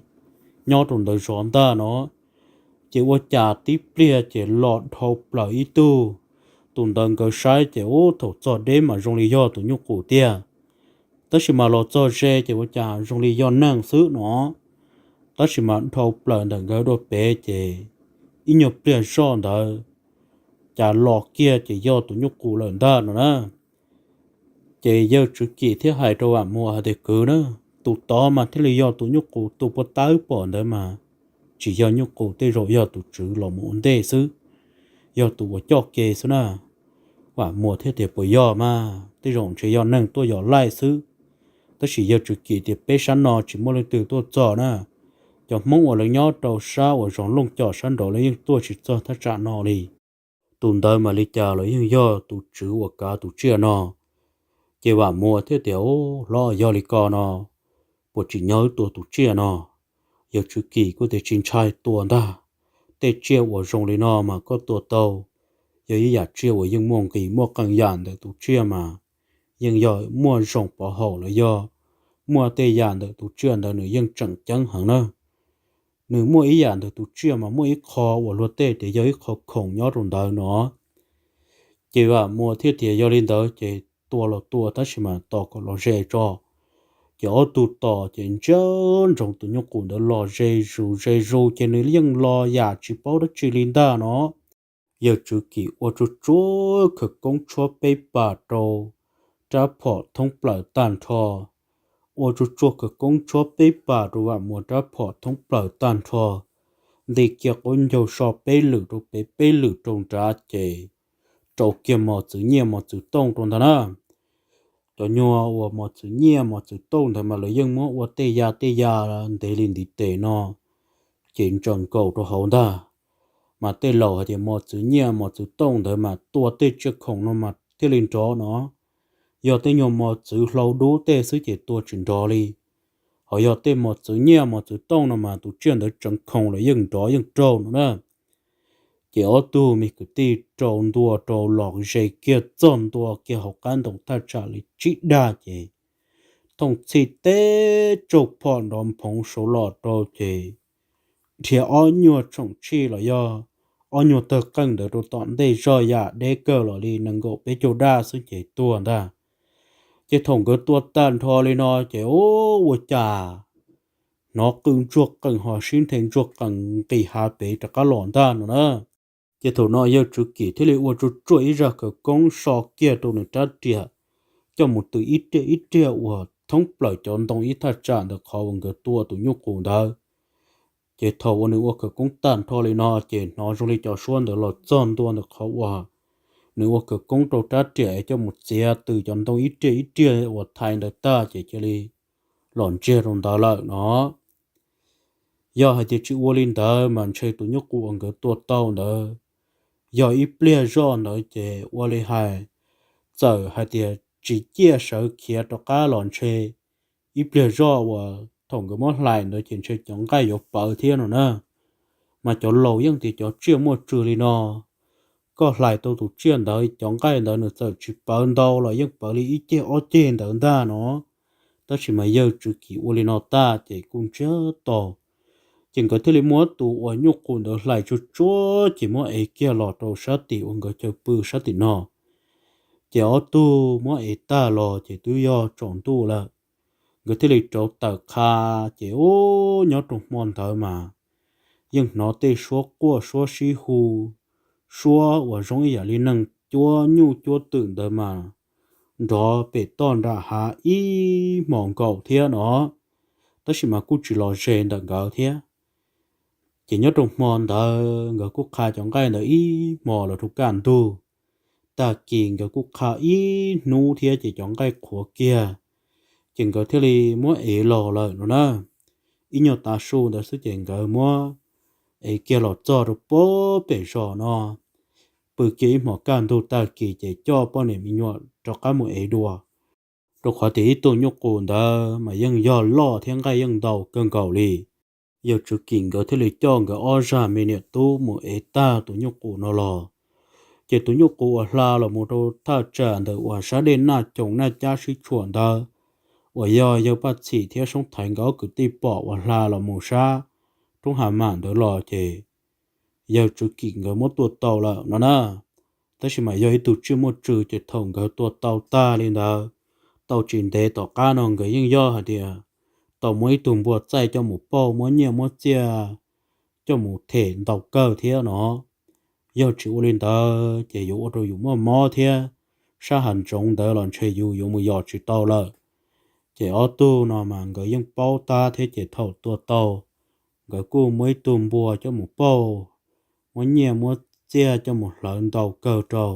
nyob rau ntawd zov ntag no. Ces ua cas tib pliag ces los dhau plaws ib tug. Tus ntawd nkawd saib ces ub, thaum txog deb mas zoo li yog tus nyuj qus tiag, tab sis mas los txog ze ces ua cas zoo li yog neeg xwb no. Tab sis mas dhau plaws ntawm nkawd dua pem ces ib nyuag pliag zoj ntawd cas los kiag ces yog tus nyuj qus lawm ntag no na. Ces yawg Tswv Kim thiaj hais rau Vam Muas hais tias, Kwv na, tus tod mas thiaj li yog tus nyuj qus, tus puag ta wb pom ntawd mas tsis yog nyuj qus, tej zaum yog tus tswv los mus ua ntej xwb, yog tus uas coj ke xwb na. Vam Muas thiaj tias, Puas yog mas? Tej zaum ntshe yog neeg tuaj yos laij xwb. Tab sis yawg Tswv Kim tias, Peb sab no tsis muaj leej twg tuaj txog na. Cov Hmoob uas lawv nyob rau sab uas zos Looj Cos sab nraud lawv yeej tuaj tsis txog thaj tsam no li. Tus ntawd mas li cas los yeej yog tus tswv uas kav tus tsiaj no. Ces Vam Muas thiaj tias, Ub, hlob, yog li ko no, puas tsim nyog wb tua tus tsiaj no? Yawg Tswv Kim kuj tias, Tsis ntshai, tua ntag. Tej tsiaj uas zoo li no mas koj tua tau, yog ib yam tsiaj uas yeej muaj nqis muaj qee yam ntawm tus tsiaj mas yeej yog muaj zoo pov haum los yog muaj tej yam ntawm tus tsiaj ntawd nws yeej tseem ceeb heev na. Nws muaj ib yam ntawm tus tsiaj mas muaj ib qho uas luag tej tias yog ib qho khoom nyob rau ntawd no. Ces Vam Muas thiaj tias, Yog li ntawd ces tua los tua, tab sis mas tos kom los ze tso. Ces ob tug tos ces ntsia ntsoov tus nyuj qus ntawd los ze zus ze zus ces nws yeej los yam tsis paub dab tsi li ntag no. Yawg Tswv Kim ua tsuag tsuag khawv koob tshuab peb pas rau rab phom thoob plaws tag nrho, ua tsuag tsuag khawv koob tshuab peb pas rau Vam Muas rab phom thoob plaws tag nrho, nti kiag qaub ncaug so peb lwm rau pem peb lwm rau nrad ces tau kiag mos txwv nyiaj mos txwv tooj rau ntag na. Cov nyuag uas mos txwv nyiaj mos txwv tooj ntawd mas lawv yeej muab ua tej ya tej ya ntev li ntiv tes no, ces ntsaws nkaus rau hauv ntag. Mas tej laus hais tias mos txwv nyiaj mos txwv tooj ntawd mas tua tej tsiaj khoom no mas thiaj li nrov no. Yog tej nyuag mos txwv hlau dub tej xwb ces tua tsis nrov li. Ho yog tej mos txwv nyiaj mos txwv tooj no mas tus tsiaj ntawd tseev khoom los yeej nrov yeej raug no na. Ces ob tug me kwv tij rau ntua rau los ze kiag txog ntua kiag hauv qab ntoo thaj tsam li tsib dag ces thooj txhij teb tsaug phom nrov nphoov saud los rau ces dhia ob nyuag tshoom tshij los yog ob nyuag tawg qeej ntawd rau tom ntej zoj yam deb kawg los li nees nkaum peb caug dag xwb ces tuag ntag. Ces thaum nkawd tua tag nrho li no ces ua cas hnov qw ntsuag qees ho sib nthe ntsuag qees nqis hav pem rov qab los ntag no na. Ces thaum no yawg Tswv Kim thiaj li ua tsuag tsuag ib zaj khawv koob so kiag rau nws rab riam coj mus tws ib riag ib riag uas thoob plaws cov ntoo ib thaj tsam ntawm qhov uas nkawd tua tus nyuj qus ntawd. Ces thaum uas nws ua khawv koob tag nrho li no ces hnov zoo li cov suab ntawd los txog ntua ntawm qhov uas nws ua khawv koob rau rab riam es coj mus txiav tws cov ntoo ib riag ib riag uas thaiv ntawd tag ces cia li los ntsiag rau ntawd lawm no. Yog hais tias tsis ua li ntawd mas ntshe tus nyuj qus uas nkawd tua tau ntawd yog ib pliag zoj ntawd ces ua li hais, txawm hais tias tsis ciaj sawv khiav rov qab los ntshe ib pliag zoj uas thaum nkawd muab hlais ntawd ces ntshe cov nqaij yuav pawv thiab no na. Mas cov laus yeej tias cov tsiaj muaj tswv li no, koj hlais tau tus tsiaj ntawd cov nqaij ntawd nws txawm tsis pawv ntau los yeej pawv li ib ceg ob ceg ntawd ntag no, tab sis mas yawg Tswv Kim ua li no tag ces kuj ntsiag to. Ces nkawd thiaj li muab tus uas nyuj qus ntawd hlais tsuag tsuag ces muab ev kiag los rau sab tim uas nkawd chaw pw sab tim no. Ces ob tug muab ev tag los ces twb yog tsaus ntuj lawm, nkawd thiaj li rauv taws qha. Ces ub, nyob rau hmo ntawd mas yeej hnov tej suab quaj suab sib hu, suab uas zoo ib yam li neeg cuab nyuj cuab twm ntawd mas nrov pem toj nram hav ib hmos nkaus thiab no, tab sis mas kuj tsis los ze ntawm nkawd thiab. Ces nyob rau hmo ntawd nkawd kuj qha cov nqaij ntawd ib hmos los rau kaj ntug, tag kis nkawd kuj qha ib hnub thiab ces cov nqaij qhuav kiag, ces nkawd thiaj li muab ev los lawm no na. Ib nyuag tav su ntawd xwb ces nkawd muab ev kiag los txog rau pem zos no, pw kiag ib hmos kaj ntug tag kis ces coj poj niam me nyuam rov qab mus ev dua, rau qhov tias ib tug nyuj qus ntawd mas yeej yog loj thiab nqaij yeej ntau kawg nkaus li. Yawg Tswv Kim nkawd thiaj li coj nkawd ob zag me niam tub mus ev tag tus nyuj qus no los. Ces tus nyuj qus uas hla los mus rau thaj tsam ntawm uas sab dej Naj Coos Naj Cab sib tshuam ntawd, uas yog yawg Paj Txhim thiab Soob Thaiv nkawd ob kwv tij pom uas hla los mus sab roob Hav Mam ntawd los ces yawg Tswv Kim nkawd muab tua tau lawm no na. Tab sis mas yog ib tug tsiaj muaj tswv ces thaum nkawd tua tau tag li ntawd, tau tsis ntev tom qab no nkawd yeej yog hais tias tau muab ib tug npua txaij coj mus pauj muab nyiaj muab txiaj coj mus them ntau kawg thiab no. Yog tsis ua li ntawd ces yuav ua rau yus muaj mob thiab, sab hav ntsoov ntawd los ntshe yus yuav mus yos tsis tau lawm. Ces ob tug no mas nkawd yeej paub tab thiab ces thaum tua tau, nkawd kuj muab ib tug npua coj mus pauj, muab nyiaj muab txiaj coj mus hlawv ntau kawg rau.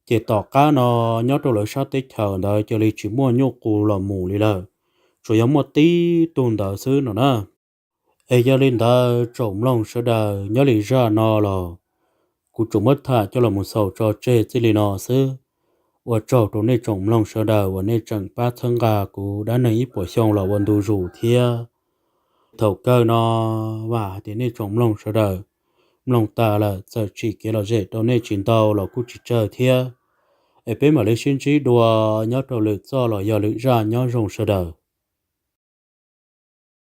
Ces tom qab no nyob rau lawv sab teb chaws ntawd cia li tsis muaj nyuj qus los mus li lawm, tsuas yog muaj tib tug ntawd xwb no na. Es yog li ntawd tsoom mloog sawv daws, nyob li zaj no los kuv tsuas muab tham coj los mus xaus tso tseg txij li no xwb. Ua tsaug rau nej tsoom mloog sawv daws uas nej tseem pab txhawb nqa kuv dab neeg ib puas xyoo los ua ntu zus thiab. Thaum kawg no vam hais tias nej tsoom mloog sawv daws mloog tas lawm txawm tsim kev lom zem rau nej tsis ntau los kuj tsis tsawg thiab. Es peb mam li sib ntsib dua nyob rau lwm txoj los yog lwm zaj, nyob zoo sawv daws.